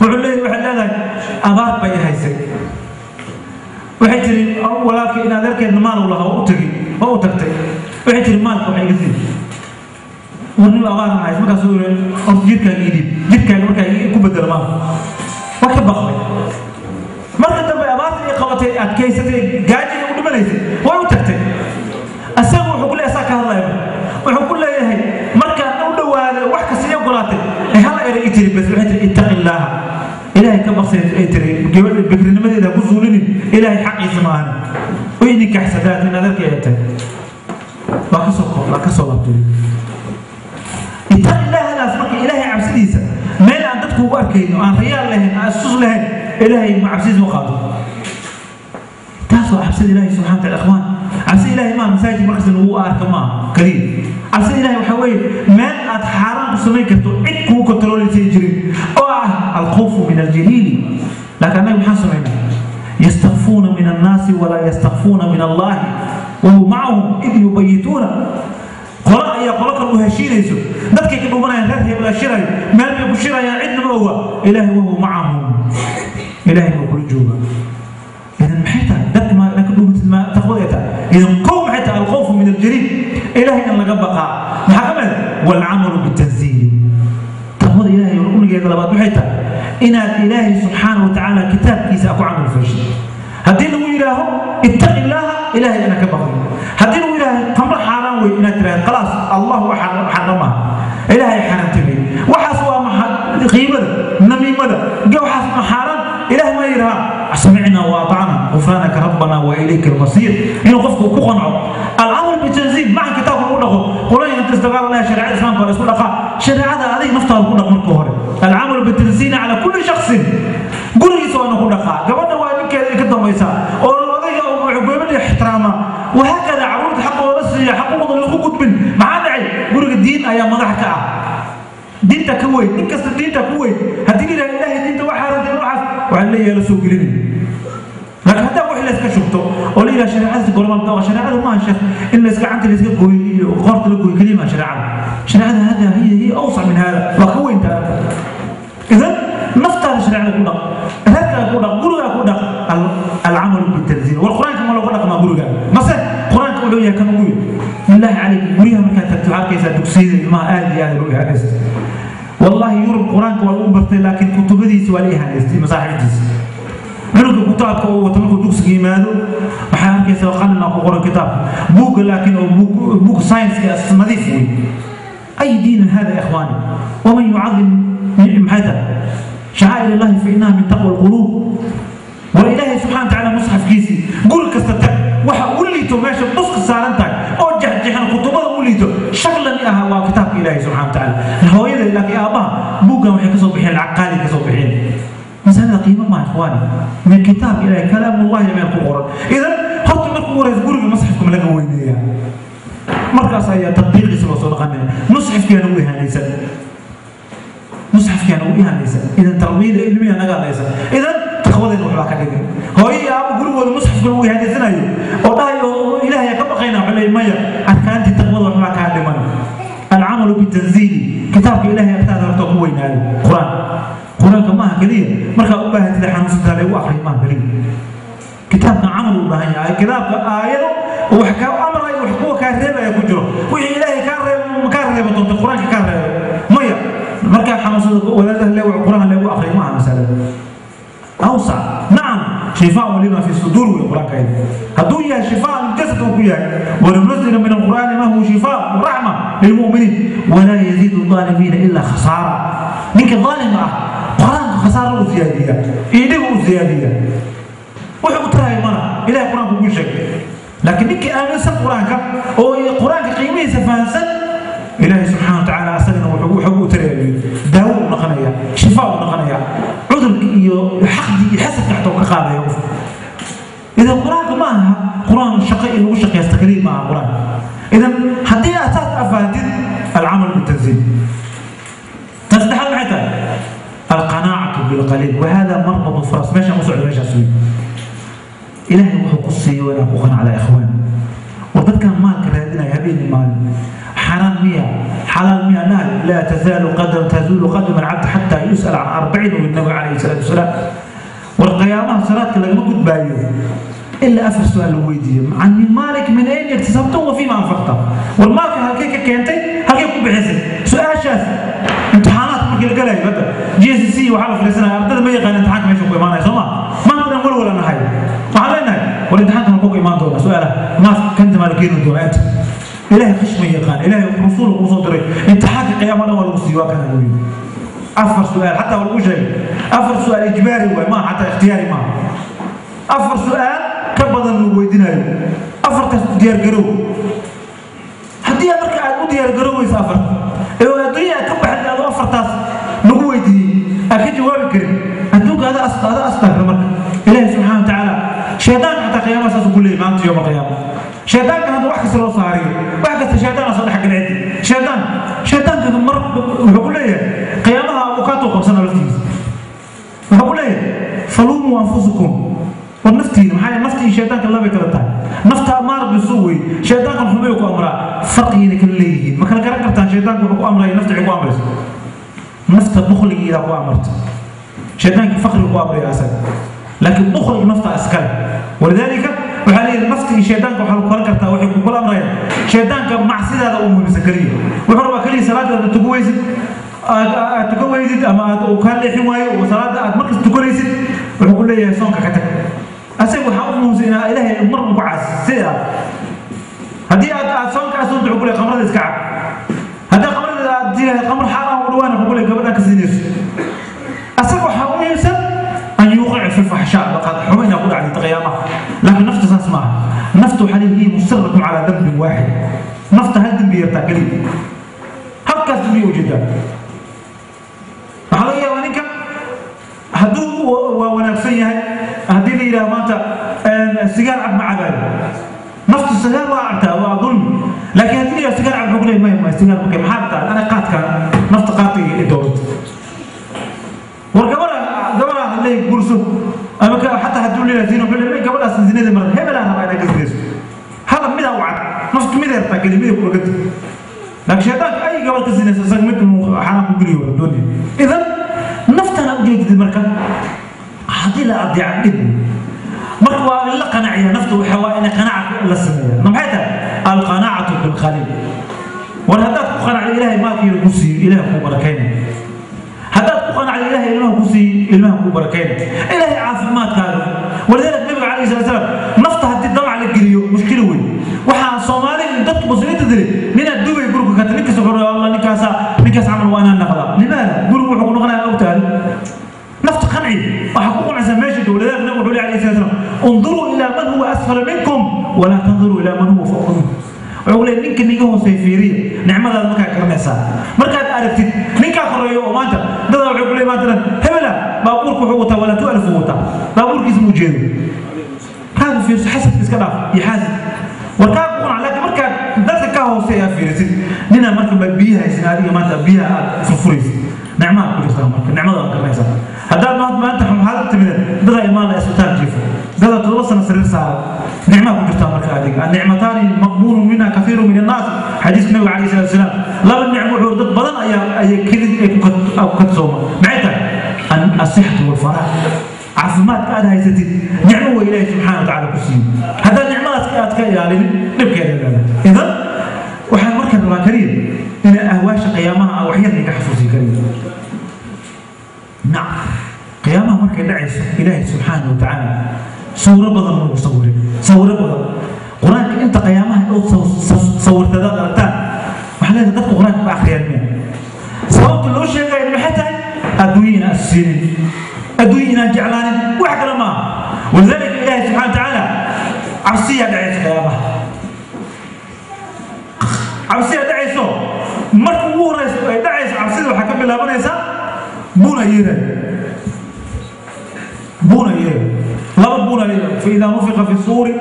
وحلي وحلي أبار بي هايسي وحيتري ولكن إن أذكر إن مال ولا هو أتري هو أترتي وحيتري مالك وحي قصدي وني أبار هايس ما كسور أرجيك يدي جيك مركا كوبدر مال وكبخلي marka dambe abaartii ay qabatay adkaysatay gaajina u dhimanaysay way u tagtay asagu wuxuu ku leeyahay asaa ka hadlaya wuxuu ku leeyahay markaan u dhawaaday wax kasta ii ogolaatay ee hal eray ii tiri bas waxay tiri ittaqi illaaha Ilaahay ka baqsay ay tiri gabadha bikrinimadeeda ku suulinin Ilaahay xaqiisa ma ahan way nikaxsadaat in adeerkay ay tahay waa kasoo waa kasoo laabtay ittaqi illaahadaas marka Ilaahay cabsidiisa meel aan dadku ugu arkayno aan riyaal lahayn aan sus lahayn إلهي ما عبسيز وقاته تاسو عبسيز إلهي سبحانه وتعالى إخوان عبسيز إلهي ما مساجد مركز اللي هو أركما قليل Cabsida Ilahay waxaa weeye meel aad xaaraan ku samayn karto cid kugu kontroolaysay jirin, oo ah alkhawfu min aljaliili. Laakiin annaga maxaan samaynaa? Yastakfuuna min annaasi walaa yastakfuuna min allahi wahuwa macahum id yubayituuna. Qolo ayaa qolo kale u heshiinayso, dadkay ka dhumanayaan, reer hebel shirayo, meel bay ku shirayaan, cidna ma oga. Ilaahay wahuwa macahum, Ilaahay buu kula jooga. Idan maxay tahay dadka ma ka dhuumatid? Ma taqwada ay tahay? Idan kow maxay tahay? Alkhawfu min aljaliil, Ilaahay in laga baqaa. Maxaa ka mid walcamalu bitanziili? Taqwada Ilaahay ruknigeeda labaad waxay tahay inaad Ilaahay subxaana wa tacaala kitaabkiisa ku camal fashid. Haddii lagu yidhaaho ittaqi illaaha, Ilaahay inaan ka baqdo. Haddii lagu yidhaaho khamro xaaraan wey, inaad tiraahdo khalaas, Allah xaramaha, Ilaahay xaaraantimay waxaas. Waa maxa qiimada, namiimada, waxaas ma xaaraan? Ilaahay ma yidhaha samicna wa atacna, gufraanaka rabbana wa ilayka almasiir. Inuu qofku ku qanco alcamal bitanziil maca kitaabka lagu dhaqo. Qolooyin inta isdagaal laha shareecada Islaamka waa la isku dhaqaa. Shareecada adiga naftaada ku dhaq marka hore. Alcamalu bitanziil cala kulli shaksin, gurigiisa waa inuu ku dhaqaa. Gabadha waa ninkeeda ka dambaysaa oo odayga gabadha ixtiraama, wahaakada carruurta xaqooda la siiya, xaquuqda lagu gudbin. Maxaa dhacay? Guriga diin ayaa madax ka ah, diinta ka weyn, nin kasta diinta ku weyn. Haddii la yidhaha Ilaahay diinta waa xaarantay waxaas, waxaa leeyahay la soo gelinin. Laakiin haddaa wax layska shubto oo la yidhaha shareecada gorma shareecada maaha, sheekh, in layska gacanta layska gooyo iyo qoorta la gooyo keliya maa shareecada. Shareecada hada hiya awsac min hada, waa ka weyn tahay. Idan naftaada shareecada ku dhaq, reerkaaga ku dhaq, gurigaa ku dhaq. Alcamalu bitanziil. War Qur-aanka ma looga dhaqmaa guriga? Mase Qur-aanka wuxuu yahay kan ugu yar. Bilaahi calayk, guryaha markaad tagto waxaad arkaysaa dugsiyada ilmaha aad iyo aad loo ihaanaysta. Wallahi Yurub Qur-aanka waa lagu bartay, laakiin kutubadiisa waa la ihaanaystay, masaaxiibtiisa. Cunuga kitaabka uu wato markuu dugsiga yimaado waxaa arkaysaa qalina ku qoran kitaabka buugga, laakiin oo buug science nadiif wey. Ay diinin hada ya ikhwaani? Waman yucadim maxay tahay shacaa'ir illahi fa innaha min taqwa alquluub. War Ilaahay subxana watacaala musxafkiisii guri kasta tag, waxa u liito meesha buska saaran tahay oo jexjexan, kutubada u liito shaklan aha waa kitaabka Ilaahay subxana watacaala. Hooyada laakiin aabbaha buuggan waxay kasoo bixeen lacag qaali kasoo bixeen. Masalada qiimo maa ikhwaani min kitaabka Ilaahay, kalaamullahi meel ku qoran. Idan horta markuu warayso guriga musxafka ma laga weyneeyaa? Markaas ayaa tatbiiqiisa loo soo dhaqanaya. Musxafkeena u ihaanaysan, musxafkeena u ihaanaysan. Idan tarbiyada ilmiga naga hadlaysan, idan taqwadeena waxbaa ka dhigay. Hooyo iyo aabo gurigooda musxafka uu ihaanaysanayo oo dhahayo Ilaahay ka baqayna, wuxuu leeyahay maya, arkaantii taqwada waxbaa kaa dhiman. Alcamalu bitanziili, kitaabka Ilaahay agtaada horta ku weynaado. Qur-aan, Qur-aanka maaha keliya markaa u baahantida xanuunsantaa lagu akriyo, maaha keliya. Kitaabkan camal u baahan yahay. Kitaabka aayado wax kaa amrayo, wax kuwa kaa reebaya ku jiro. Wixii Ilaahay kaa reebo ma kaa reebo doonta? Qur-aanka kaa reebo maya. Markaa xanuunsada wadaadaha le Qur-aan lagu akriyo maaha masalada awsac. Nacam, shifaa lima fi suduur wey Qur-aanka. Ayda hadduu yahay shifaa liljasad uu ku yahay, wanunazila min alqur'aani ma huwa shifaa raxma lilmu'miniin walaa yaziidu aalimiina ilaa khasaara. Ninka aalim ah Qur-aanka khasaara u ziyaadiya iyo dhiga u ziyaadiya, wuxuu u taraya mana Ilahay Qur-aanka ugu sheegay. Laakiin ninkii aaminsan Qur-aanka oo Qur-aanka qiimihiisa fahansan, Ilaahay subxana wa tacaala asagana wuxuu u taraya, daawo u noqonaya, shifaa u noqonaya, cudurka iyo xaqdi iyo xasadka xataa ka qaadaya qofka. Idan Qur-aanka ma aha Qur-aan shaqo in lagu shaqaysta kaliya ma aha Qur-aanka. Idan haddii aad saas afahamtid alcamal bitanziil. Tan saddexaad maxay tahay? Alqanaacatu bilqaliil, wahada marbadu faras. Meeshaan u socdo meeshaas wey. Ilaahay wuxuu ku siiyo inaan ku qanacda ikhwaan. War dadkan maalka raadinaya habeenii maalin, xaaraan miya xalaal miya nahay? Laa tazaalu qadam tazuulu qadam alcabd xataa yus'al can arbacin uu nabiga calayhi salaatu wasalaam. War qiyaamaha salaadka lagama gudbaayo ilaa afar su-aal lagu weydiiyo. Can maalik min ayna iktasabta wa fiima anfaqta. War maalka halkee ka keentay, halkee ku bixisay? Su-aashaas imtixaanaadka markii la galayo hadda GCC waxaa la fadhiisanaya ardada ma yaqaan imtixaanka meesha ku imaanaya. Soo ma maanta dhan walwala nahay, waxaan leenahay war imtixaanka halkuu ku imaan doona? Su-aalaha maaf kanta maa la keeni doona inta Ilaahay khishma yaqaan. Ilaahay rasuul kuu soo diray, imtixaanka qiyaama dhan waa lagu siiyo. Waa kana lagu yidhi afar su-aal, xataa waa lagu sheegay afar su-aal ijbaari waay, maaha xataa ikhtiyaari maaha. Afar su-aal ka badan lagu weydiinayo, afartaas u diyaargarow. Haddii aad marka aad u diyaargaroweyso afarta ee adduunya aad ka baxday adoo afartaas lagu weydiiyey aad ka jawaabi karin, adduunka ada astaagta. Marka Ilaahi subxaana wa tacaala shaydaanka xataa qiyaamaha saasuu ku leeyay maalinta yooma qiyaama. Shaydaanka hadda wax kasta loo saariyo, wax kasta shaydaana soo dhex galay. Wuxuu ku leeyahay faluumuu anfusakum, war naftiina. Maxaa naftii shaydaanka labay kala tahay? Nafta amaar bisuu wey, shaydaankan xumay ku amraa. Farqigayna kala leeyihiin, ma kala garan kartaan? Shaydaanku wuxuu ku amraya, nafta waxay ku amrayso. Nafta bukhligiidaa ku amarta, shaydaanka faqriga ku amraya asaga, laakiin bukhliga nafta iskale. Walidaalika waxaa leeyahay nafta iyo shaydaanka waxaa lagu kala kartaa waxay ku kala amrayaan. Shaydaanka macsidaada uu muhiimsan keliya, wuxuu rabaa keliya salaadaada tukan weysid, aad tukan weydid ama aad uu kaa leexin waayo oo salaada aad markas tukanaysid, wuxuu ku leeyahay soonka ka tag. Asaga waxaa u muhiimsan inaa Ilaahay mar un ku caasi. Sida haddii aad soonka aad soonta, wuxuu ku leeyahay khamrada iska cab. Haddii khamrada aad tiraahdo khamr xaaraan u dhawaan, wuxuu ku leeyahay gabadhaan ka siinayso. Asaga waxaa u muhiimsan an yuuqic fi lfaxshaa, laqad xumo inaa ku dhacday qiyaamaha. Laakiin nafta saas maaha. Nafta waxaa leeyihi musiratum calaa dambin waaxid. Nafta hal dembi yartaa keliya, halkaas dembi ujeedaa. Waxaa laga yaabaa ninka hadduu waa wanaagsan yahay, haddii la yidhaha maanta sigaar cab, ma cabaayo. Naftu sigaar waa cabtaa, waa dulmi. Laakiin haddii la yidhaha sigaar cab, wuxuu ku leeyahay maya maya, sigaar markay maxaa rabtaa? Ana qaadka, nafta qaadka iyo dowlad. War gabadha gabadha hadlay guurso ama xataa hadduu leeyahay zino, wuxuu leeyahay gabadhaas zinada mar hebelaa rabaa inaa ka zinayso. Hala midaa u cad, naftu mid yartaa keli mida kula gadi. Laakiin shaydaanka ay gabadh ka zinayso, isaga mid uu xaraam ku geliyo waa doonaya. Idan naftana ujeedid marka haddii la adeeca dhib, marka waa in la qanaciya nafta. Waxa waa in qanaca la sameeya. Maxay tahay alqanaacatu bilqaliil? War haddaad ku qanacdo Ilaahay maalkiina ku siiyo, Ilaahay kuu barakayna. Haddaad ku qanacdo Ilaahay ilmaha ku siiyo, ilmaha kuu barakayna, Ilaahay caafimaadkaaga. Walidaalika nabiga calayhi salatu salaam, nafta haddii damac la geliyo mushkilo weyn. Waxaa Soomaali dadka muslimiinta dilay ninaad Dubay guriga kata, ninkasta wuxuu rabaa Allah ninkaasa, ninkaas camal waa inaan naqdaa. Limaada gurigu wuxuu ku noqonayaa? Ogtahay nafta qanci, waxaa ku qancaysaa meesha dowladaha. Nabigu wuxuu leeyahay calayhi salatu salaam, unduruu ilaa man huwa asfala minkum walaa tanduruu ilaa man huwa fawqa minkum. Wuxuu leeyahay ninka niga hooseeya fiiriya, nicmadaada markaa garanaysaa markaad aragtid ninkaa koreeyo. Oo maanta dadaa wuxuu ku leeyahay maanta dhan hebela baabuurka wuxuu wataa walaa tu alif uu wataa, baabuurkiisa ma ujeedo. Kaaga fiirso, xasadka iska dhaaf iyo xaasid, war kaa ku qanac. Laakiin markaad dadka ka hooseeya aad fiirisid, ninaa marka ba biyaha haysan, adiga maanta biyaha aad furfuraysid, nicmaha ku jirtaa, marka nicmada waad garanaysaa. Haddaad maanta maxaad timid, dadaa imaan la isbitaal jiifo, dadaa 7 sano sariir saaran, nicmaha ku jirtaa. Marka adiga annicmataani maqbuulu minha kathiiru min annaas, xadiiska nabiga calayhi salatu wasalaam, laba nicmo wuxuu dad badan ayaa kelid ay ku kadsooma. Maxay tahay? Asixatu walfaraaq. Caafimaadka aad haysatid nicmo waa Ilaahay subxaana wa tacaala ku siiyey. Haddaad nicmadaas aad ka ilaalinin, dhibkeeda leedahay. Idan waxaan marka rabaa kaliya inaan ahwaasha qiyaamaha aan waxyar iga xasuusin kaliya. Nacam, qiyaamaha markay dhacayso, Ilaahay subxaana wa tacaala sawiro badan noogu sawiray, sawiro badan qur-aanka inta qiyaamaha oo sawirtadaad aragtaan. Waxaa leedahay dadku qur-aanka ma akhriyaan miya? Sababta loo sheegayo maxay tahay? Adduunya inaan siinin, adduunya inaan jeclaanin, wax kale maaha. Walidaalika Ilaahay subxana wa tacaala cabsiyaa dhacaysa qiyaamaha, cabsiyaa dhacayso. Marka ugu horeyso ay dhacayso cabsida waxaa ka bilaabanaysaa buuna yeeray, buuna yeeray, laba buuna yeeray. Faidaa nufika fi suuri,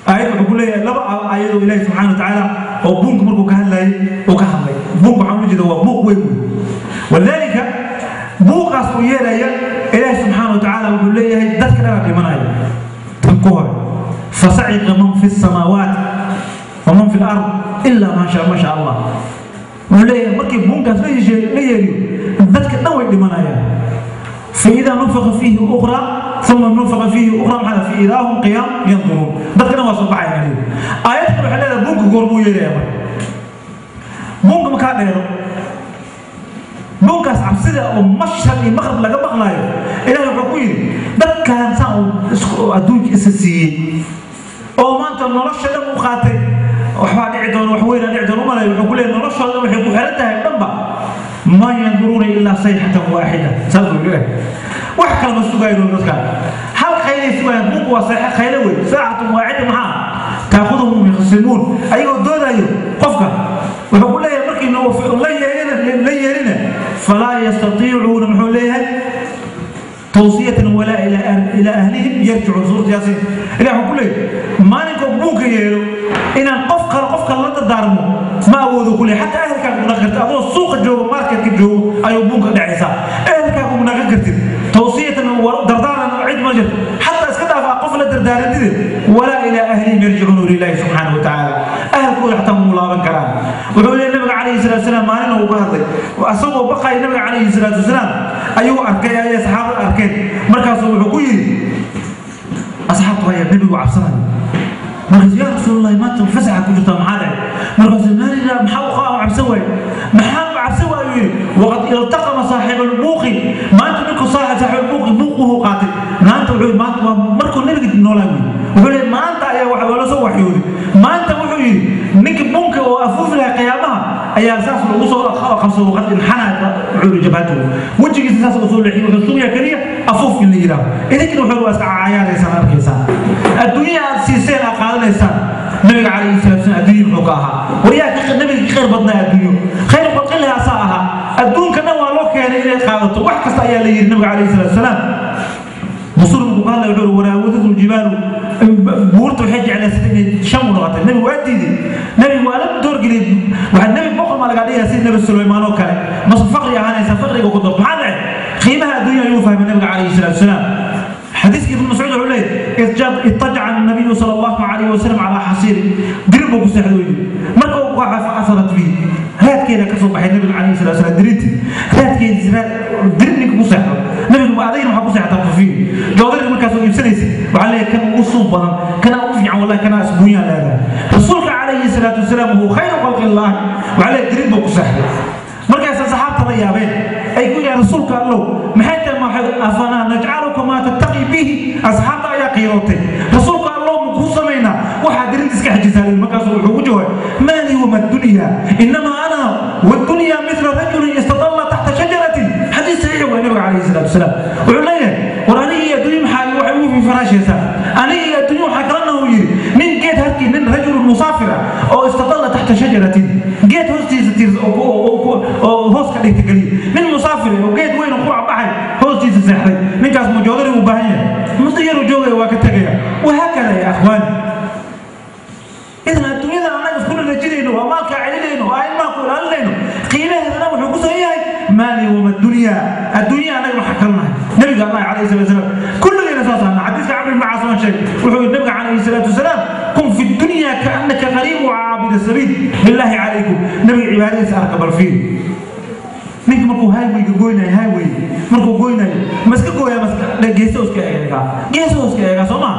aayad wuxuu ku leeyahay laba aayadoo Ilaahi subxana wa tacaala oo buunka markuu ka hadlayay uu ka hadlay. Buunka waxaan ujeeda waa buuq weyn wey. Walidaalika buuqaas uu yeeraya, Ilaahi subxaana wa tacaala wuxuu leeyahay dadka dhanaa dhimanaya. Tan ku hore, fasaciqa man fi samaawaat waman fi lard ilaa man sha ma sha Allah. Wuxuu leeyahay markii buunkaas la yeeriyo, dadka dhan way dhimanayaan. فإذا نفخ فيه أخرى ثم نفخ فيه أخرى maxaa فإذا هم قيام ينظرون. Dadka dhan waa soo baxayaan. Aayad kale waxay leedahay buunka goormuu yeeraya? Marka buunka makaa dheero, buunkaas cabsida oo mashhad iyo maqrib laga maqlaayo, Ilahay wuxuu ku yidhi dadkaan saan uu adduunka isa siiyey oo maanta nolosha dhan u qaatay, waxbaa dhici doona, wax weynaa dhici doona umalay. Wuxuu ku leeyahay noloshooda dhan waxay ku xiran tahay dhanba ma yanduruuna ilaa sayxatan waaxida. Saas buu leeyahay, wax kale ma sugaayo dadkaan, hal qaylay sugayaan. Buunku waa sayxa qayle wey, saacatun waaxida maxaa taakuduhum yakhsimuun, ayagoo doodayo. Qofka wuxuu ku leeyahay markii la yeerina falaa yastatiicuuna, muxuu leeyahay, tawsiyatan walaa ilaa ahlihim yarjicuun. Suurat Yaasiin Ilah wuxuu ku leeyahay maalinkoo buunka yeelo inaan qof kale qof kale la dardaarmo ma awoodo ku leeyahay. Xataa ehelkaaga kuma naqan kartid, adoo suuqa joogo, marketka joogo ayuu buunka dhacaysaa, ehelkaaga kuma naqan kartid. Tawsiyatan Kartid walaa ilaa ahlihim yarjicuun ilaahi subxaanahu watacaala, ahalkooda xataa mu laaban karaan. Wuxuu leeyahay nabiga calayhi salaatu wasalaam, maalin uu ka hadlay asagoo baqaya nabiga calayhi salaatu wasalaam ayuu arkay, ayay saxaabada arkeen. Markaasuu wuxuu ku yidhi asxaabtu ayaa nabigu cabsanaya. Markaas, yaa rasuulallahi, maanta fasaxa ku jirtaa, maxaa dhacay? Markaasuu, maalila maxaa u cabsan waaye, maxaa u cabsan waayu yidhi, waqad iltaqama saaxiib albuuqi. Maanta ninku saaxiib albuuqi buuquhu qaatay maanta. Wuxuu maanta waa markuu nabiga noolaa wiy, wuxuu leeyahay maanta ayaa waxa loola soo waxyooday maanta. Wuxuu yidhi ninka bunka oo afuufi lahaa qiyaamaha ayaa saas lagu soo qabsado, waqad inxanaa, wuxuu yidhi jabhatuhu, wejigiisa saas uu soo leexiyay, wuxuu sugayaa keliya afuuf in la yidhaaho. Idinkina wuxuu waa iska cayaaraysaan, arkaysaan adduunya aad siiseen, aad qaadanaysaan. Nabiga calayhi salatu wasalam adduunyo muxuu ka ahaa? Waryaa nabiga ka khayr badnaa adduunyo, khayr khalqillahi asaa ahaa. Adduunka dhan waa loo keenay inay qaadato, wax kasta ayaa la yidhi. Nabiga calayhi salatu wasalaam rasuulku markuu ka hadlay wuxuu yidhi waraawadatu ljibaalu, buurta waxay jeclaysatay inay shan u noqotay. Nabigu waa diiday, nabigu waa la doorgeliyey. Waxaa nabi boqor maa lagaa dhigayaa sida nabi Sulaymaan oo kale, mase faqri ahaanaysa, faqriga ku door. Maxaa dhacay? Qiimaha adduunya ayuu fahmay nabiga calayhi salaatu wasalaam. حديث ابن مسعود عليه اضطجع النبي صلى الله عليه وسلم على حصير درب كسحدوي marka uu qaxa فأثرت به, raadkeeda ka soo baxay nabiga calayhi salaatu wasalaam dirinti raadkeeda, dirin ninka ku seexdo nabigu ma adayna waxaa ku seexataa kufiin joodariga markaas oo iibsanaysa, waxaa leeyahay kan ugu suuq badan, kana ugu fiican, wallahi kana asbuunyaan leedahay. Rasuulka calayhi salaatu wasalaam huwa khayru khalqi illah, waxaa leeyahay dirin buu ku seexday. Markaas saxaabta la yaabeen, ay ku yidhahdeen, rasuulka allow, maxay tahay maxay afanaa najcaluka maa tattaqi bihi? Asxaabta ayaa qiirootay, rasuulka allow, ma kuu samaynaa waxaa dirinta iska xajisaa? Markaasuu wuxuu ku jawaabay, maa lii wama dunya, inamaa ana wadunya mithla rajulin istadalla taxta shajaratin. Xadiis saxiix waa. Nabiga calayhi salaatu wasalaam wuxuu leeyahay, war aniga iyo adduunye maxaa waxay ugu faraashaysaa? Aniga iyo adduunye waxaa kalena uu yidhi nin geed harkii, nin rajulun musaafir ah oo istadalla taxta shajaratin, geed hoostiisa tiirsa oo hoos ka dhigta keliya, nin musaafir oo geed weyn oo qurac baxay hoostiisa seexday. Ninkaas mujoodari uu baahan yahay, muddo yaruu joogaya, waa ka tegaya. Wahaakada ya akhwaani. Idan adduunyada annaga isku rajinayno, waa maalkaa celinayno, waa ilmaha ku ilaalinayno, qiimaheedana wuxuu ku soo yahay maali wama dunya. Adduunya annaga waxaa kala nahay nabiga allah calayhi salatu wasalaam, kulligeena saas ahna. Xadiiska Camr ibn Caas waan sheegay, wuxuu yidhi nabiga calayhi salaatu wasalaam, kun fi dunya kaannaka qariib wa caabida sabiil. Billaahi calaykum, nabiga cibaadadiisa arka bal fiir. Ninka markuu highwayga goynayo, highway markuu goynayo, ma iska gooyaa? Ma geeso iska eegaa? Geeso iska eegaa, soo maa?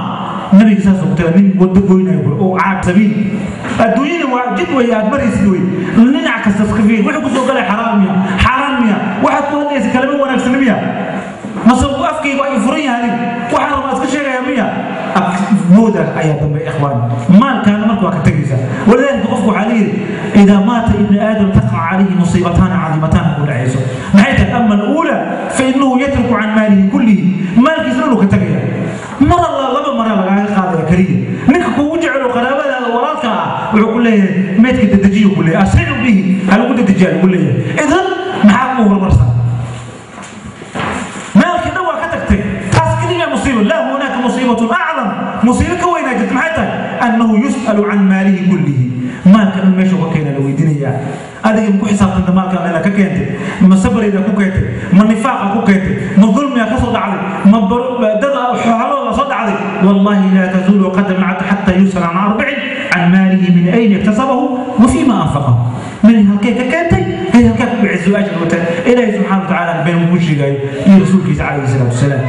Nabiga saas uu tira nin wado goynayo oo caab sabiil. Adduunyada waa jid wey aad maraysid wey, dhinac kasta iska fiir. Wuxuu kusoo galay xaraam miya? Xaaraan miya? Waxaad ku hadlaysa kalimo wanaagsan miya? Mase afkaygu ay furan yahay, waxaan rabaa iska sheegaya miya? Mooda ayaa dambe ikhwaan, maalkaana marka waa ka tegaysaa. Walidaalika qofku waxaa layidhi idaa maata ibnu aadam taqac calayhi musiibataani cadiimataani ku dhacayso. Maxay tahay? Ama aluula fa inahu yatruku can maalihi kullihi, maalkiisna inuu ka tegaya. Mar alla laba mara lagaaga qaadaya keliya. Ninka kugu jecelo qaraabadaada walaalka ah wuxuu ku leeyahay meydka dedejiyo ku leeyahay, asricu bihi, ha lagu dedejiya lagu leeyahay. Idan maxaa kuu horumarsan? Maalkii dhan waa ka tagtay, taas keliya musiibo. Laa, hunaaka musiibatun acdam, musiibo ka weynaa jirta. Maxay tahay? Annahu yus'alu can maalihi kullihi, maalka dhan meesha ka keena la weydiinayaa. Adiga ma ku xisaabtanta maalka meela ka keentay? Ma sabrayda ku keentay? Ma nifaaqa ku keentay? Ma dulmiga ka soo dhacday? Ma dada xoolahooda soo dhacday? Wallahi laa tazuulu qadama cabdi xataa yus'al can arbacin, can maalihi min ayna iktasabahu wa fiima anfaqahu, min halkee ka keentay hay halkee ku bixisay. Su-aasha wata ilaahay subxaana watacaala been ku sheegayo iyo rasuulkiisa calayhi salaatu wasalaam.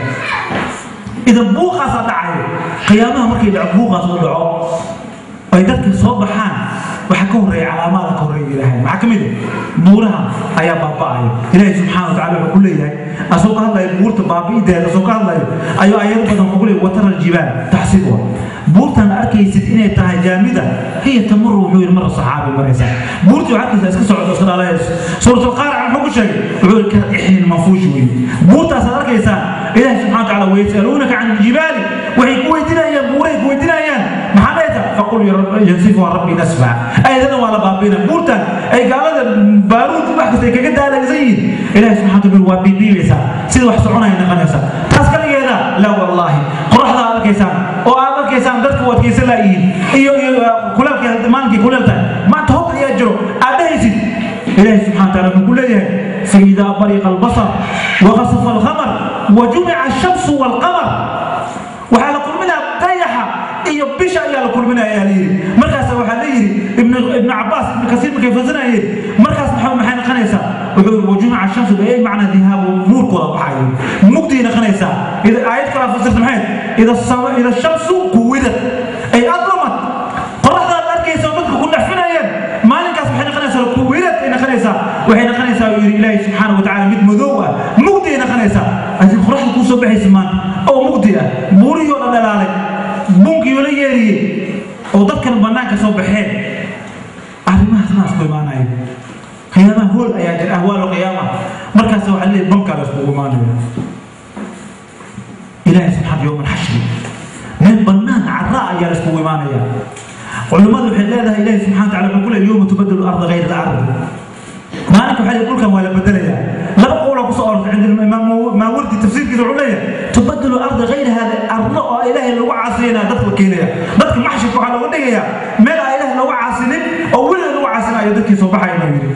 Idan buuqaasaa dhacayo qiyaamaha. Markay dhaco buuqaas oo dhaco ay dadka soo baxaan, waxaa ka horreeya calaamada ka horreeya ilaahay. Maxaa ka mid ah? Buuraha ayaa baaba'aya. Ilaahay subxaana watacaala wuxuu ku leeyahay, asoo ka hadlaya buurta baabi'ideeda, asoo ka hadlayo ayuu aayado badan kugu leeyahay, watara aljibaal taxsibuha, buurtan arkaysid inay tahay jaamida, hiya tamuru, wuxuu yidhi mara saxaabi, maraysaa buurtii waxaa arkaysaa iska socdo, iska dhalanayso. Suuratul qaarica muxuu ku sheegay? Wuxuu yidhi ka ixnin manfuush weeye buurtaasaad arkaysaa. Ilaahay subxana watacaala wayasaluunaka can iljibaali, waxay ku weydiinayaan buuray ku weydiinayaan, maxaa leeta? Faqul yansifuha rabbi nasfa. Ayadana waa la baabiina buurtan ay gaalada baaruud wax kasta ay kaga daalaysan yihiin. Ilaahay subxana wataala waa biibiibaysaa, sida wax soconaya noqonaysaa. Taas kaligeeda la wallaahi, qoraxda aad arkaysaan oo aad arkaysaan dadka u adkaysan laayihiin iyo kuleelka, maalinkii kuleel tahay maanta hod ayaa jiro aad dhahaysid. Ilaahay subxana wataala wuxuu ku leeyahay faidaa bariqa albasar wakasafa alqamar wajumica ashamsu waalqamar, waxaa la kulminaa dayaxa kulminaya ayaa la yidhi. Markaas waxaa la yidhi Ibnu Cabbaas, Ibnu Kasiir markay fasinayeen markaas maxay noqonaysaa? Wuxuu yidhi wajumica shamsu bay macna dihaabu, nuurkooda baxayo, mugdiay noqonaysaa. Ida aayad kalaa fasirta maxay? Ida shamsu kuwidat ay adlamat, qoraxdaad arkaysa oo dadka ku dhexfinayeen maalinkaas waxay noqonaysaa kuwirad ay noqonaysaa. Waxay noqonaysaa uu yidhi Ilaahay subxaana wa tacaala mid madow ah, mugdi ay noqonaysaa. Adiga qoraxda kuu soo baxaysa maanta oo mugdi ah, buurihii oo dhan dhalaalay, bunkii oo la yeeriyey oo dadkan bannaanka soo baxeen, arrimahaas ma isku imaanayo. Qiyaamaha hool ayaa jira, ahwaalu qiyaama. Markaas waxaa leeyahay bankaa la iskugu imaanayo. Ilaahay subxaana yowma alxashri meel bannaan carraa ayaa la iskugu imaanaya. Culimmadu waxay leedahay Ilaahay subxana wa tacala wuxuu ku leeyahay yowma tubadalu arda gayra alard, maalinka waxaa leeyahay dhulkan waa la bedelayaa. Laba qowla kusoo orortay cinda Imaam Maawardi tafsiirkiisa. Wuxuu leeyahay tubadalu arda gayra hada arlo oo Ilaahay lagu caasiyana dadka la keenaya. Dadka maxshirka waxaa looga dhigayaa meel aan Ilaahay loogu caasinin oo weliga lagu caasinayo dadkii soo baxaya inuu yidhi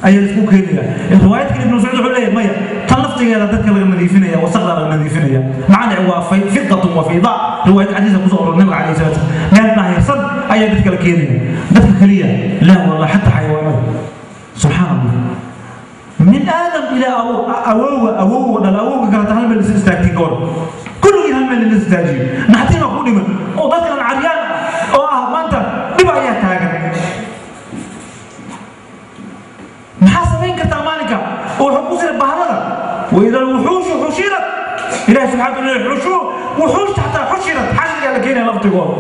ayaa la isku keenaya. Riwaayad kale Ibnu Mascuud wuxuu leeyahay maya, tan laftigeeda dadka laga nadiifinaya, wasaqda laga nadiifinaya, macna waa fidatun wa fidaa. Riwaayad xadiisa kusoo oror nabiga calayhi salaatu meel daahirsan ayaa dadka la keenaya. Dadka kaliya laa wallah, xataa xayawaanada, subxaan Allah, min Aadam ilaa awowga awowga dhal awowga kaleta hal meel is istaagtiin ka waran, kulligiin hal meel is istaajiyo, naxtiin baa ku dhiman oo dadkan caryaan oo ah maanta dhib ayaa taagan. Maxaa samayn kartaa maalinka oo wuxuu ku sira bahlada? Waida alwuxuushu xushirat, Ilahi subxana wataala xushuu wuxuushta xataa xushirat, xashrigaa la keenaya laftigooda.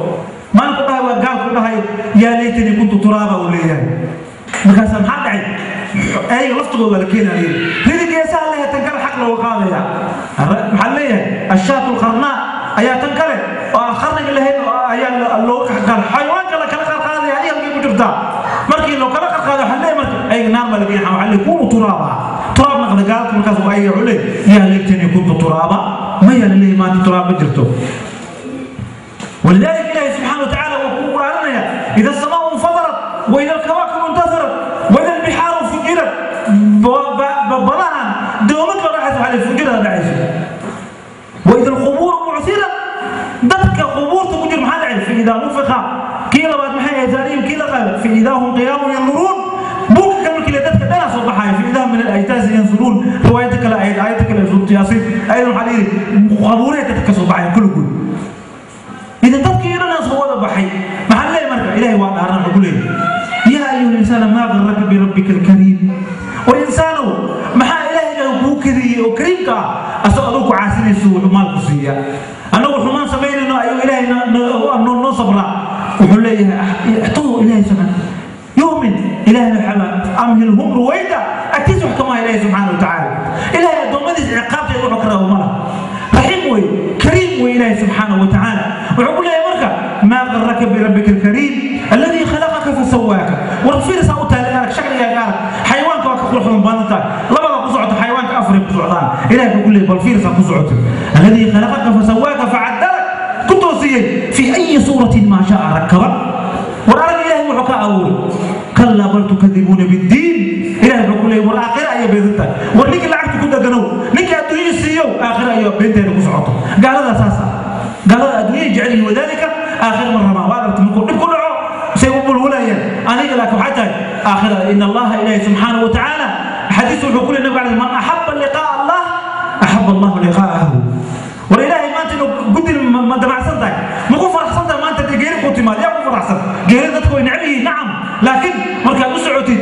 Maalinku dhahay waa gaalku dhahay yaa laytanii kuntu turaaba uu leeyahay. Markaasaa maxaa dhacay? Ayaga laftigooda waa la keenaya, ridi geesaha lehe tan kale xaq looga qaadaya. Maxaa leeyahay? Ashaatu alqarnaa ayaa tan kale oo aan qarniga lahayn ayaa looga qaad, xayawaanka la kala qaadqaadaya. Adiga halkay ku jirtaa markii loo kala qaadqaado? Waxaa leeyahay marka ayaga naar baa la geynaya. Waxaa leeyahay kunu turaaba, turaab naqda gaalka. Markaas waa ayaga wuxuu leeyahay yaa laytanii kuntu turaaba. Maya, la leeyahay maanta turaab ma jirto. ولذلك الله سبحانه وتعالى وقرآننا إذا السماء انفطرت وإذا الكواكب انتثرت وإذا البحار فجرت، بلاها دومت راحت على فجرت دعيس. وإذا القبور بعثرت، dadka qubuurta ku jira maxaa dhacay? فإذا نفخ kii labaad maxay ahayd? Zaariim kii la qaada فإذا هم قيام ينظرون, buurka kale markii la dadka dhanaa soo baxaya فإذا هم من الأجداث ينسلون. Riwaayada kale ahayd aayadda kale suurta Yaasiin ayada waxaa la yidhi qabuuraha dadka ka soo baxaya kulligood. Idan dadkii dhanaa soo wada baxay, maxaa leeyahay marka? Ilaahay waa dhaaran, wuxuu ku leeyahay yaa ayuha linsaana maa garraka birabbika alkariim. War insaanow, maxaa Ilaahayga kuu kadiyey oo kariimka ah? Asagoo adigu ku caasinayso wuxuu maal ku siiyaa, annagu xumaan samaynayno ayuu Ilaahay noo sabraa. Wuxuu leeyahay ixtuu Ilaahay subxaana yu'min Ilaahayna waxaa amhilhum ruwayda, agtiisa wax kama Ilaahay subxaana wa tacaala. Ilaahay addoommadiisa ciqaabteeda wuxuu ka rabo ma laha, raxiim wey, kariim wey Ilaahay subxaana wa tacaala. Wuxuu ku leeyahay marka maa garraka birabbika alkariim alladii khalaqaka fasawaaka. War fiirsaa u tahay, arag shakligaaga, arag xayawaanka waa ka qurux badan tahay. Labada ku socota xayawaanka afaray ku socdaan. Ilahay wuxuu ku leeyahay bal fiirsaa ku socota, alladii khalaqaka fasawaaka facadalak, ku toosiyey, fi ayi suuratin maa shaa rakabak. War arag Ilahay wuxuu ka abuuray. Kallaa bal tukadibuuna biddiin. Ilahay wuxuu ku leeyahay war aakhira ayay beedan tahay. War ninkii lacagta ku deganow, ninkii adduunyada siiyow, aakhira ayaa beenteeda ku socoto. Gaalada saas ah, gaalada adduunyada jecel yihiin, wadaalika aakhira ma rabaan. Waa aragta markuu dhib ku dhaco say u bulbulayaan. Aniga laakiin waxay tahay aakhira. In Allaha Ilahi subxaanahu wa tacaala xadiis wuxuu ku leeyahay nabiga calayhi man axaba liqaa'a Allah axaba Allahu liqaa'ahu. War Ilaahay maanta inuu guddi ma damacsan tahay? Ma ku faraxsan tahay maanta dee geeri ku timaad? Yaa ku faraxsan geeri? Dadku way necab yihiin, nacam. Laakiin markaad u socotid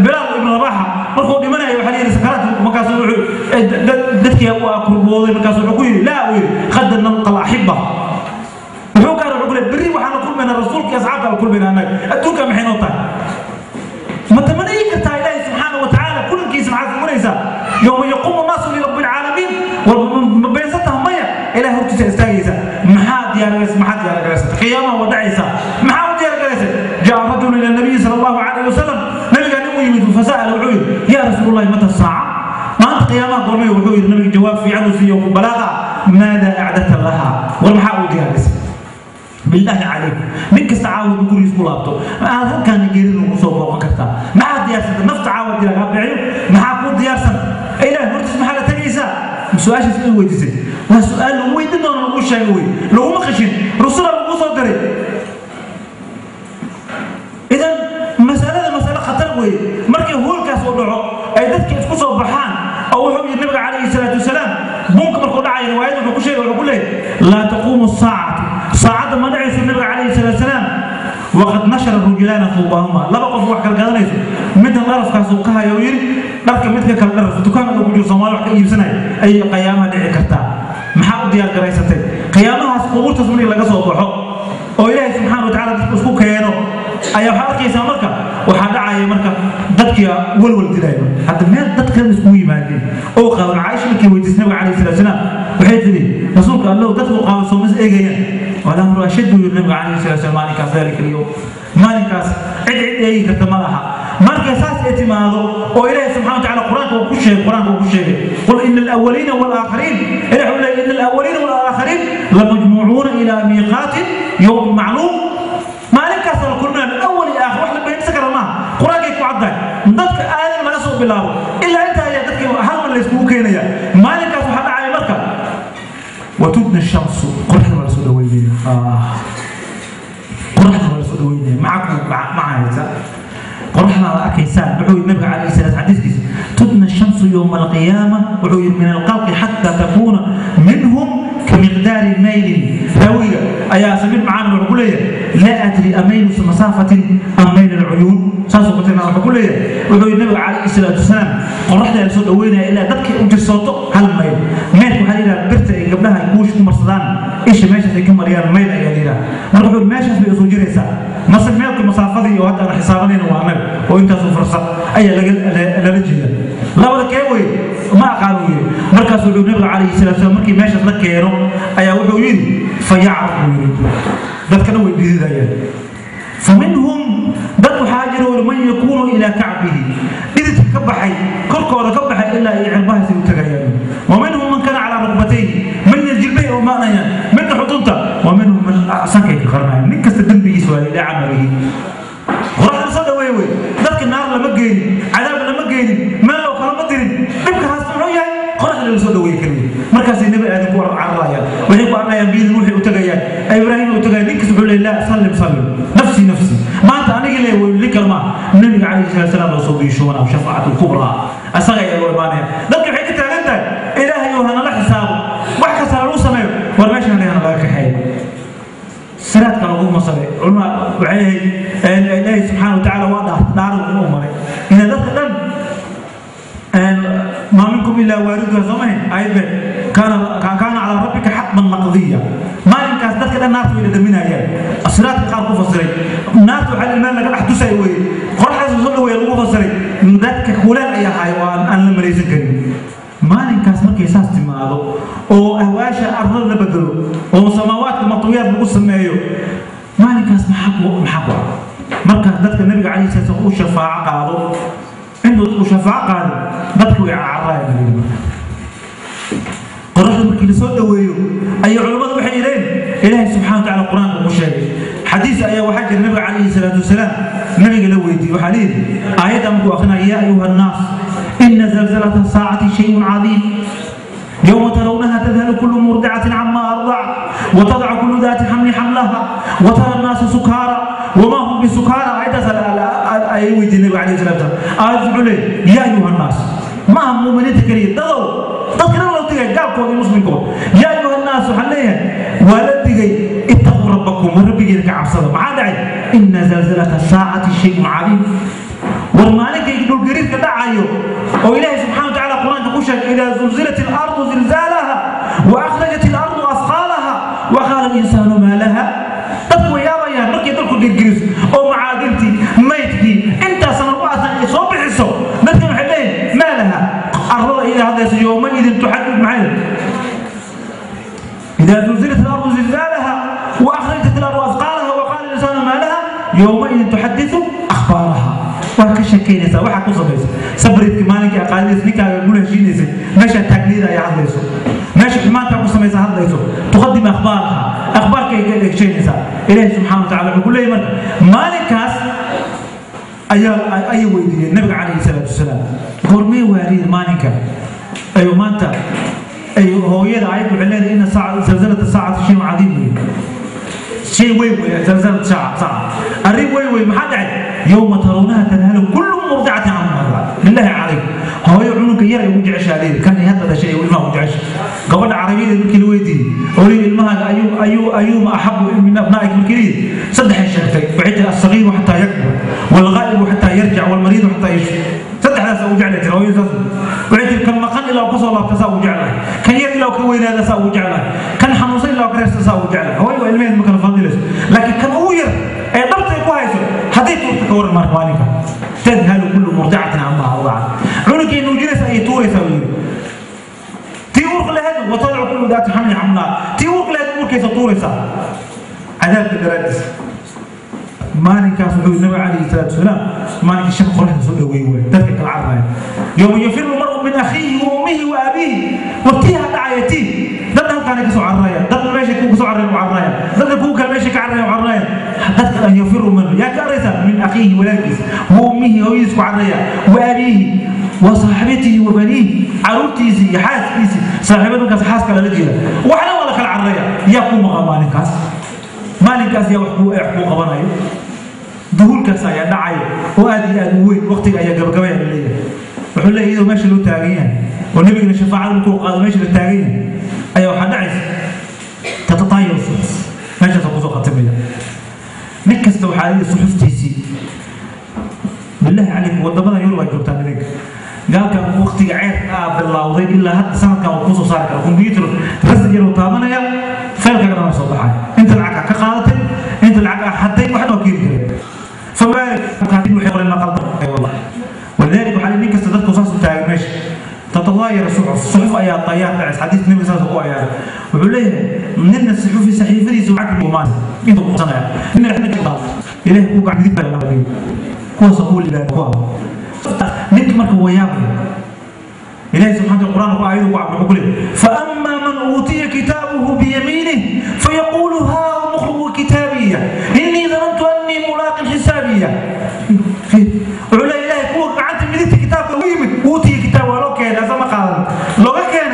Bilaal ibn Rabaxa markuu dhimanayo waxaa la yidhi sakaraat, markaas wuxuu dadkii waa kurbooday, markaas wuxuu ku yidhi laa, uu yidhi qadan nalqa alaxiba. Wuxuu kaara wuxuu ku leeyahay berri waxaan la kulmaynaa rasuulka iyo asxaabta la kulmaynaa. Annaga adduunka maxay noo tahay? Ma tamaniyi kartaa Ilaahay subxaana wa tacaala kulankiisa? Maxaad kumanaysaa yowma yaquumu nnaasu lirabbi alcaalamiin? War ma beensan taha? Maya, Ilahay hortiisa istaagaysa. Maxaa diyaargaraysa? Maxaa diyaargaraysata? Qiyaamaha waa dhacaysaa, maxaa u diyaargaraysay? Jaa rajulu ila nabiyi sala Allahu calayhi wasalam, nabigaa nin u yimid, fasa'ala, wuxuu yidhi yaa rasuulullahi mata saaca, maanta qiyaamaha goormay? Wuxuu yidhi nabiga jawaab fiican uu siiyo balaaqa, maada acdata laha, war maxaa u diyaarisay? Bilaahi calaykum, nin kasta caawa gurigiis ku laabto aad halkaan geerida ugu soo booqan kartaa. Maxaad diyaarsatay? Nafta caawa hadii lagaa bixiyo maxaa kuu diyaarsan? Ilaah hortiis maxaa la tagaysaa? Su-aashaas in weydiisay waa su-aal lagu weydiin doono, lagu sheego wey, laguma qashin, rusula lagu soo diray. isku soo baxaan oo wuxuu yidhi nabiga calayhi salaatu wasalaam buunka markuu dhacay riwaayad wuxuu ku sheegay wuxuu ku leeyahay laa taquumu saacatu saacadda ma dhacayso nabiga calayhi salaatu wasalaam waqad nashara rajulaana thuubahuma laba qof wax kala gadanayso midna dharafkaas uu ka hayo uu yidhi dharka midka kale dharaf dukaanka uu ku jiro Soomaali wax ka iibsanaya ayay qiyaamaha dhici kartaa maxaa u diyaar garaysatay qiyaamahaas qubuurtaas markii laga soo baxo oo ilaahay subxaanahu wa tacaala dadku isku keeno ayaa waxaa arkaysaa marka waxaa dhacaya marka dadkii walwal dilaya hadda meel dadkan iskugu yimaadeen oo qaawan Caaisha markii weydiisay nabiga calayhi salaatu wasalaam waxay tiri rasuulka allow dadku qaawan soo mas eegayaan walamru ashaddu yiri nabiga calayhi salaatu wasalaam maalinkaas dalika alyawm maalinkaas cid cid eegi karta ma laha marka saas ay timaado oo ilaahay subxaanahu wa tacaala quraanka uu ku sheegay quraanka uu ku sheegay qul inna al-awwalina wal-aakhiriin ilaahu leeyahay inna al-awwalina wal-aakhiriin lamajmuucuuna ila miiqaatin yawmin macluum maalinkaas la kulmina awal iyo aakhir wax la beensan kara maaha quraankay ku caddahay dadka aadan laga soo bilaabo ilaa inta ayaa dadkii hal mar la iskugu keenaya maalinkaas waxaa dhacaya marka watudna shamsu qoraxda waa la soo dhaweynaya qoraxda waa la soo dhaweynaya maxaa ku macahaysa qoraxda la arkaysaan wuxuu yidhi nabiga calayhi salaam xadiiskiisa tudna shamsu yowma alqiyaama wuxuu yidhi min alqalqi xataa takuuna minhum kamiqdaari maylin raawiga ayaa samir macaan wuxuu ku leeyahay laa adri amaylu masaafatin am mayl alcuyuun saasuu ku tilmaamay wuxuu ku leeyahay wuxuu yidhi nabiga calayhi salaatu wasalaam qoraxda la soo dhaweynaya ilaa dadkii u jirsooto hal mayl maylka waxaa la yidhaha birta ay gabdhaha ay kuush ku marsadaan isha meeshaas ay ka mariyaan mayl ayaa la yidhaha marka wuxuu yidhi meeshaas bay usoo jiraysaa mase meelka masaafadii oo hadda aan xisaabanayna waa annaga oo intaasoo fursa ayaa lala jeeda labada kee wey ma aqaan uu yidhi markaas wuxuu nabiga calayhi salaatu wasalaam markii meeshaas la keeno ayaa wuxuu yidhi fayacraf buu yidhi dadkana way dhididayaan faminhum dad waxaa jira man yakuunu ilaa kacbihi dhididka ka baxay korkooda ka baxay ilaa iyo cirbahaasi u tagayaan wa minhum man kana calaa rukbatayhi midna jilbay oo maanayaan midna xudunta wa minhum man sankay ka qaranayaan nin kasta dembigiisa waa ilaa camalihi qoraxda soo dhaweeye wey dadka naar lama geynin cadaab lama geynin meel loo kalama dirin dhibka haasta muxuu yahay qoraxda la soo dhaweeye keliya markaasay nebi aadan ku cararayaan waxay ku cararayaan biyadin waxay u tagayaan ibraahim u tagayaan ninkas wuxuu leeyahay laa sallim sallim nafsi nafsi maanta anigii leeyahay way nin kale maaha nabiga calayhi salaatu wasalaam oo soo biishoona shafaacatu kubraa asaga ayaa loo imaanaya dadka waxay ka taagan tahay ilaahay oo hanala xisaabo wax kasta lagu sameeyo war meeshan hana laga kaxeeyo siraadka lagu masaray culma waxay ahayd ilaahay subxaana watacaala waa dhaar dhaar uu maray ina dadka dhan ما منكم إلا واردها زمان أيضا كان على ربك حتما مقضية ما يمكن ذلك النار إلى دمنا يا الصراط قال كفصري النار على المال لك أحد تسوي قرح زول ويلو فصري ذلك خلال أي حيوان أنا المريض كريم ما يمكن مركي ساس تماضو أو أهواشة أرض لبدلو أو سماوات مطويات بقص مايو ما يمكن محقو مركز ذلك النبي عليه الصلاة والسلام شفاعة قالوا inuu shafaaco qaado dadku way cararayaan qoraxda markii la soo dhaweeyo ayay culimmadu waxay yidheen ilaahay subxaana wa tacaala qur-aanka ugu sheegay xadiis ayaa waxaa jira nabiga calayhi salaatu wasalaam nabiga la weydiiyey waxaa layidhi aayadda markuu akrinaya yaa ayuha annaas ina zalzalata saacati shayun cadiim يوم ترونها تذهل كل مرضعة عما أرضعت وتضع كل ذات حمل حملها وترى الناس سكارى وما هم بسكارى أي ويدي النبي عليه الصلاة والسلام آية عليه يا أيها الناس ما هم مؤمنين تكرير تضوا تذكروا لو تجي قالكم المسلمين يا أيها الناس حليها ولا تجي اتقوا ربكم وربي يركع عبصده ما داعي إن زلزلة الساعة شيء عظيم والمالك يقول قريب كذا عيو وإلهي سبحانه وتعالى قرآن تقول إذا زلزلت الأرض زلزالها وأخرجت الأرض أثقالها وقال الإنسان ما لها تدكو يا بيان مركي تدكو قرقرس أو معادلتي ميتكي أنت سنربعة صوب حسو مثل حلين ما لها أرض إلى هذا يومئذ تحدث معنا إذا زلزلت الأرض زلزالها وأخرجت الأرض أثقالها وقال الإنسان ما لها يومئذ تحدث أخبارها waa ka sheekeynaysaa waxaa ku samaysa sabriidka maalinkii aqaadinaysa ninkaaga gula heshiinaysay meesha taagnida ayaa hadlayso meesha xumaanta ku samaysa hadlayso tuqadim akhbaarha akhbaarkay ka heshiinaysaa ilaahi subxaana wa tacala wuxuu ku leeyahy marka maalinkaas ayaa ayay weydiiyeen nabiga calayhi salaatu wasalaam goormee waariyeen maalinka ayuu maanta ay hooyada ayad waxay leedahay ina zalzalata saacati shayun cadiim wey شيء وين وين زلزال ساعة ساعة الريب وين وين ما حد عد يوم ترونها تذهل كل مرضعة عما أرضعت بالله عليك هو يعنو yar ay ugu jeceshahay leeyahay kan ay hadda dhashay ilmaha ugu jeceshahay gabadha carabiyada markii la weydiiyey oo leeyahay ilmahaaga ayuuma axabu min abnaa'ik markii leeyahay saddex ay sheegtay waxay tiri as-sagiiru xataa yakbur wal-ghaa'ibu xataa yarjic wal-mariidu xataa yashfi saddexdaas ugu jeclay tiri hooyada saas waxay tiri kan maqan ilaa uu ka soo laabta saa ugu jeclahay kan yar ilaa uu ka weynaada saa ugu jeclahay kan xanuunsan ilaa uu ka reersan saa ugu jeclahay hooyo waa ilmaheed ma kala fadilayso laakiin kan ugu yar ee dhabta ay ku hayso hadday tuurta ka waran marka maalinka tadhalu kullu murdicatin camaa ardacat cunugay nuujinaysa ayay tuuraysaa buu yidhi tii uurka lahayd watadacu kullu daati xamlin xamlaha tii uurka lahayd uurkaysa tuuraysaa cadaabka daraaddiis maalinkaas wuxuu nabi calayhi salaatu wasalaam maalinkii shan qoraxda soo dhaweey waay dadka kala carraya yowma yafiru mar'u min akhiihi wa ummihi wa abiihi wabtiiha dhacaya tii dad halkaanay kasoo cararayaan dadna meeshay kuwa kasoo carrayan u carrayaan dadna kuwa kale meeshay ka carrayan u carrayaan dadka dhan yafiru minhu yaa ka arraysaa min akhiihi walaalkiis wa ummihi hooyadiis ku carraya wa abiihi wa saaxibatihi wa baniihi caruurtiisii iyo xaaskiisii saaxiibada markaas xaaska lala jeeda waxna waa la kala carraya yaa ku maqan maalinkaas maalinkaas yaa wax kuu qabanayo duhulkaas ayaa dhacaya oo aad iyo aad u weyn waqtiga ayaa gabagabaya la leeyahay wuxuu leeyahay iyadoo meesha loo taagan yahay oo nebigana shafaacada markuu qaado meesha la taagan yahay ayaa waxaa dhacaysa tatataayaru suxuf meeshaasa kusoo khatimaya nin kasta waxaa leeyahay suxuftiisii bilaahi calaykum wadamada yurub aad joogtaan idinka gaalkan waqtiga ceerka ah bilowday ilaa hadda sanadkan uu kusoo saari kara computer rasad yar uu taabanaya faylkaga dhan soo baxaya inta lacag ka qaadatay inta lacag ah haday wax noo keeni kara ولذلك وحال ninka dadku saas u taagan meesha تتغير الصحف صحف ayaa tayaar dhacay xadiis nabiga saas ku ayaa wuxuu leeyahay ninna suxufi saxiifadiisu lacag buu maal intuu qsanaya ninna raxmad ilaahay ku gacan dib la kuwaas oo liibaan kuwa ninka marka waa yaabaya إلهي سبحانه القرآن وآياته وعبده كله فأما من أوتي كتابه بيمينه فيقول ها اقرؤوا كتابيه إني ظننت أني ملاق حسابيه وعلى إلهي كوك عنت مديت كتابك ويمت أوتي كتابه لو كان هذا ما قال لو كان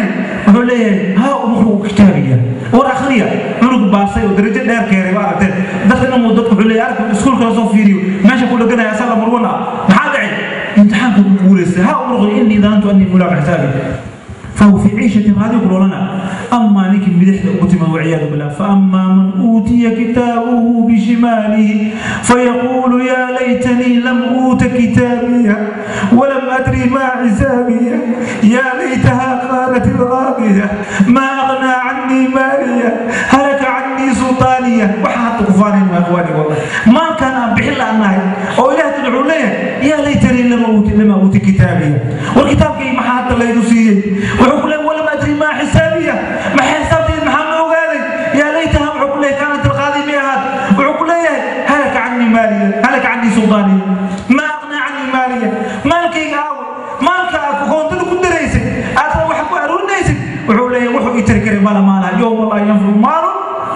وعلى ها اقرؤوا كتابيه والأخرية عنق باصي ودرجة دير كيري وارتين دخلنا مدتك وعلى أرك اسكول كلا سو فيديو ماشي كل قنا يا سلام مرونا ما حد امتحانك بوليس ها أمرغ إني ظننت أني ملاق حسابي فهو في عيشة هذه يقولوا لنا أما نك مدحت أوتي والعياذ بالله فأما من أوتي كتابه بشماله فيقول يا ليتني لم أوت كتابيه ولم أدري ما حسابيه يا ليتها كانت الغابية ما أغنى عني مالية هلك عني سلطانية وحات كفاني يا إخواني والله ما كان بحل أنها أو إله تدعو ليه يا ليتني لم أوت كتابيه والكتاب كي ما حتى لا يدوسيه وحكم ولم أدري ما حسابيه ما حسابتي محمد وقالي يا ليتها وحكم كانت القاضي مئات وحكم هلك عني مالية هلك عني سلطانية ما أغنى عني مالية مالك يقاوي مالك كنت كنت رئيسي أتى وحكوا أرون رئيسي وحولي وحو يتركري مالا مالا يوم الله ينفع مال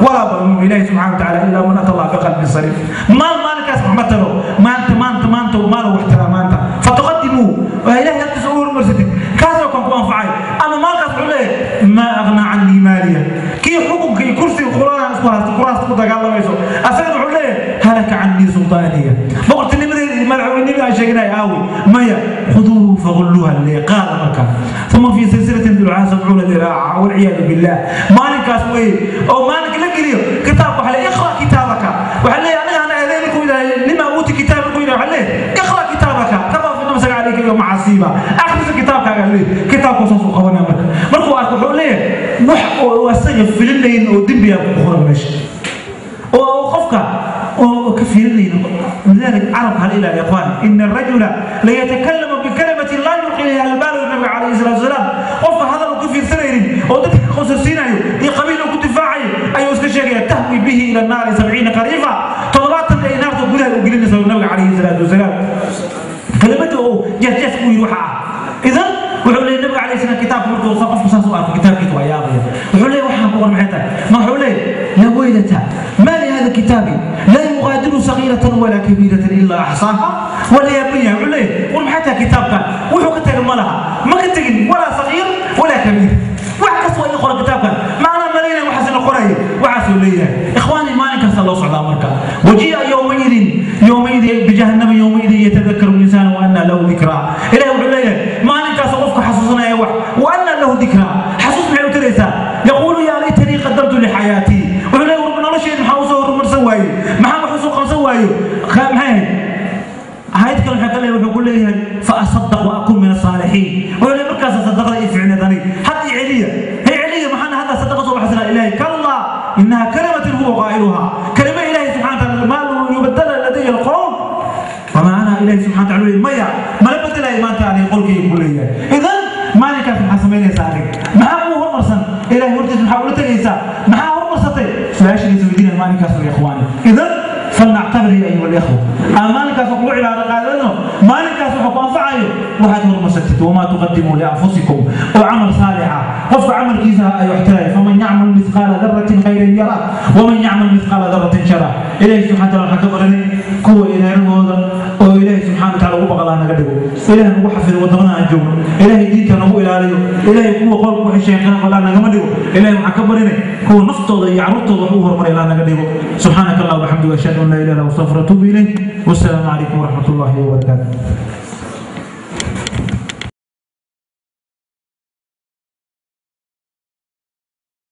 ولا بنون إلهي سبحانه وتعالى إلا من أتى الله بقلب سليم مال مالك أسمع مثله ما أنت ما أنت ما أنت وماله واحترام أنت فتقدموا وإلهي أنت سؤول مرسدك كاسر كان كون فعال أنا ما قص عليه ما أغنى عني مالية كي حكم كي كرسي القرآن أسمع قرآن تقول الله يسوع أسأل عليه هلك عني سلطانية بقولت لي ملعوني بقى شيء قوي مية خذوه فغلوها اللي قال مكة ثم في سلسلة ذرعها 70 ذراعا والعياذ بالله مالك أسوي أو مالك لقري كتاب وحلي اقرأ كتابك وحلي أنا أنا لما أوتي كتابك وحلي اقرأ كتابك كما في نفسك عليك اليوم عصيبة أخذ كتابك قال لي كتابك وصوص قوانا مرك مركو أركو ليه وح وأسجل في الليل ودبي أخرى ماشي وقفك وكفيرين لذلك عرف هالإله يا إخوان إن الرجل ليتكلم بكلمة لا يلقي لها البال النبي عليه الصلاة والسلام قف هذا الكفير سنين ودتك خصوصين أيو قبيل كدفاعي أيو اسكشيا تهوي به إلى النار 70 قريفة طلبات النار تقولها وقلنا النبي عليه الصلاة والسلام كلمته جهجس ويروحها إذا وحول النبي عليه الصلاة والسلام كتاب مركو وصف وصف كتاب كتاب يا وحول وحنا بقول محيطك ما حول يا ويلتا ما لهذا كتابي لا يغادر صغيرة ولا كبيرة إلا أحصاها ولا يبنيها ولا ومحتها كتابك وحو كتاب مالها ما كتجن ولا صغير ولا كبير وعكس وين يقرأ كتابك ما أنا ملينا وحسن القرآن وعسوا لي إخواني ما نكسر الله صعد أمرك وجيء يومئذ بجهنم يومئذ يتذكر الإنسان وأن له ذكرى إلى يوم الليل ما نكسر قفك حسوسنا Maxaa ula tegaysaa? Maxaa hormarsatay? Su-aasha la isweydiinaya maalinkaas way, ikhwaani. Idan falnactabir ya ayuha alikhwa, aan maalinkaas wax ugu cibaado qaadano. Maalinkaas waxa ku anfacayo waxaad hormarsatid, wamaa tuqadimuu lianfusikum, oo camal saalixa qofka camalkiisa ay wax taraya. Faman yacmal mithqaala daratin khayran yara, waman yacmal mithqaala daratin shara. Ilaahi subxana wataala waxaan ka baranay kuwa ireerahooda oo Ilaahi subxana wataala ugu baqalaa naga dhigo. Ilaahi nagu xafido waddamada aan joogno. Ilaahay diinta nagu ilaaliyo. Ilaahay kuwa qolku waxay sheegaan qalaa nagama dhigo. Ilaahay waxaan ka barinay kuwa naftooda iyo carruurtooda wax u horumaray ilaa naga dhigo. Subxaanaka Allah waxamdiga, ashhadu an laa ilaha illa anta, astaghfiruka wa atuubu ilayk. Wassalaamu calaykum waraxmat ullahi wabarakaatu.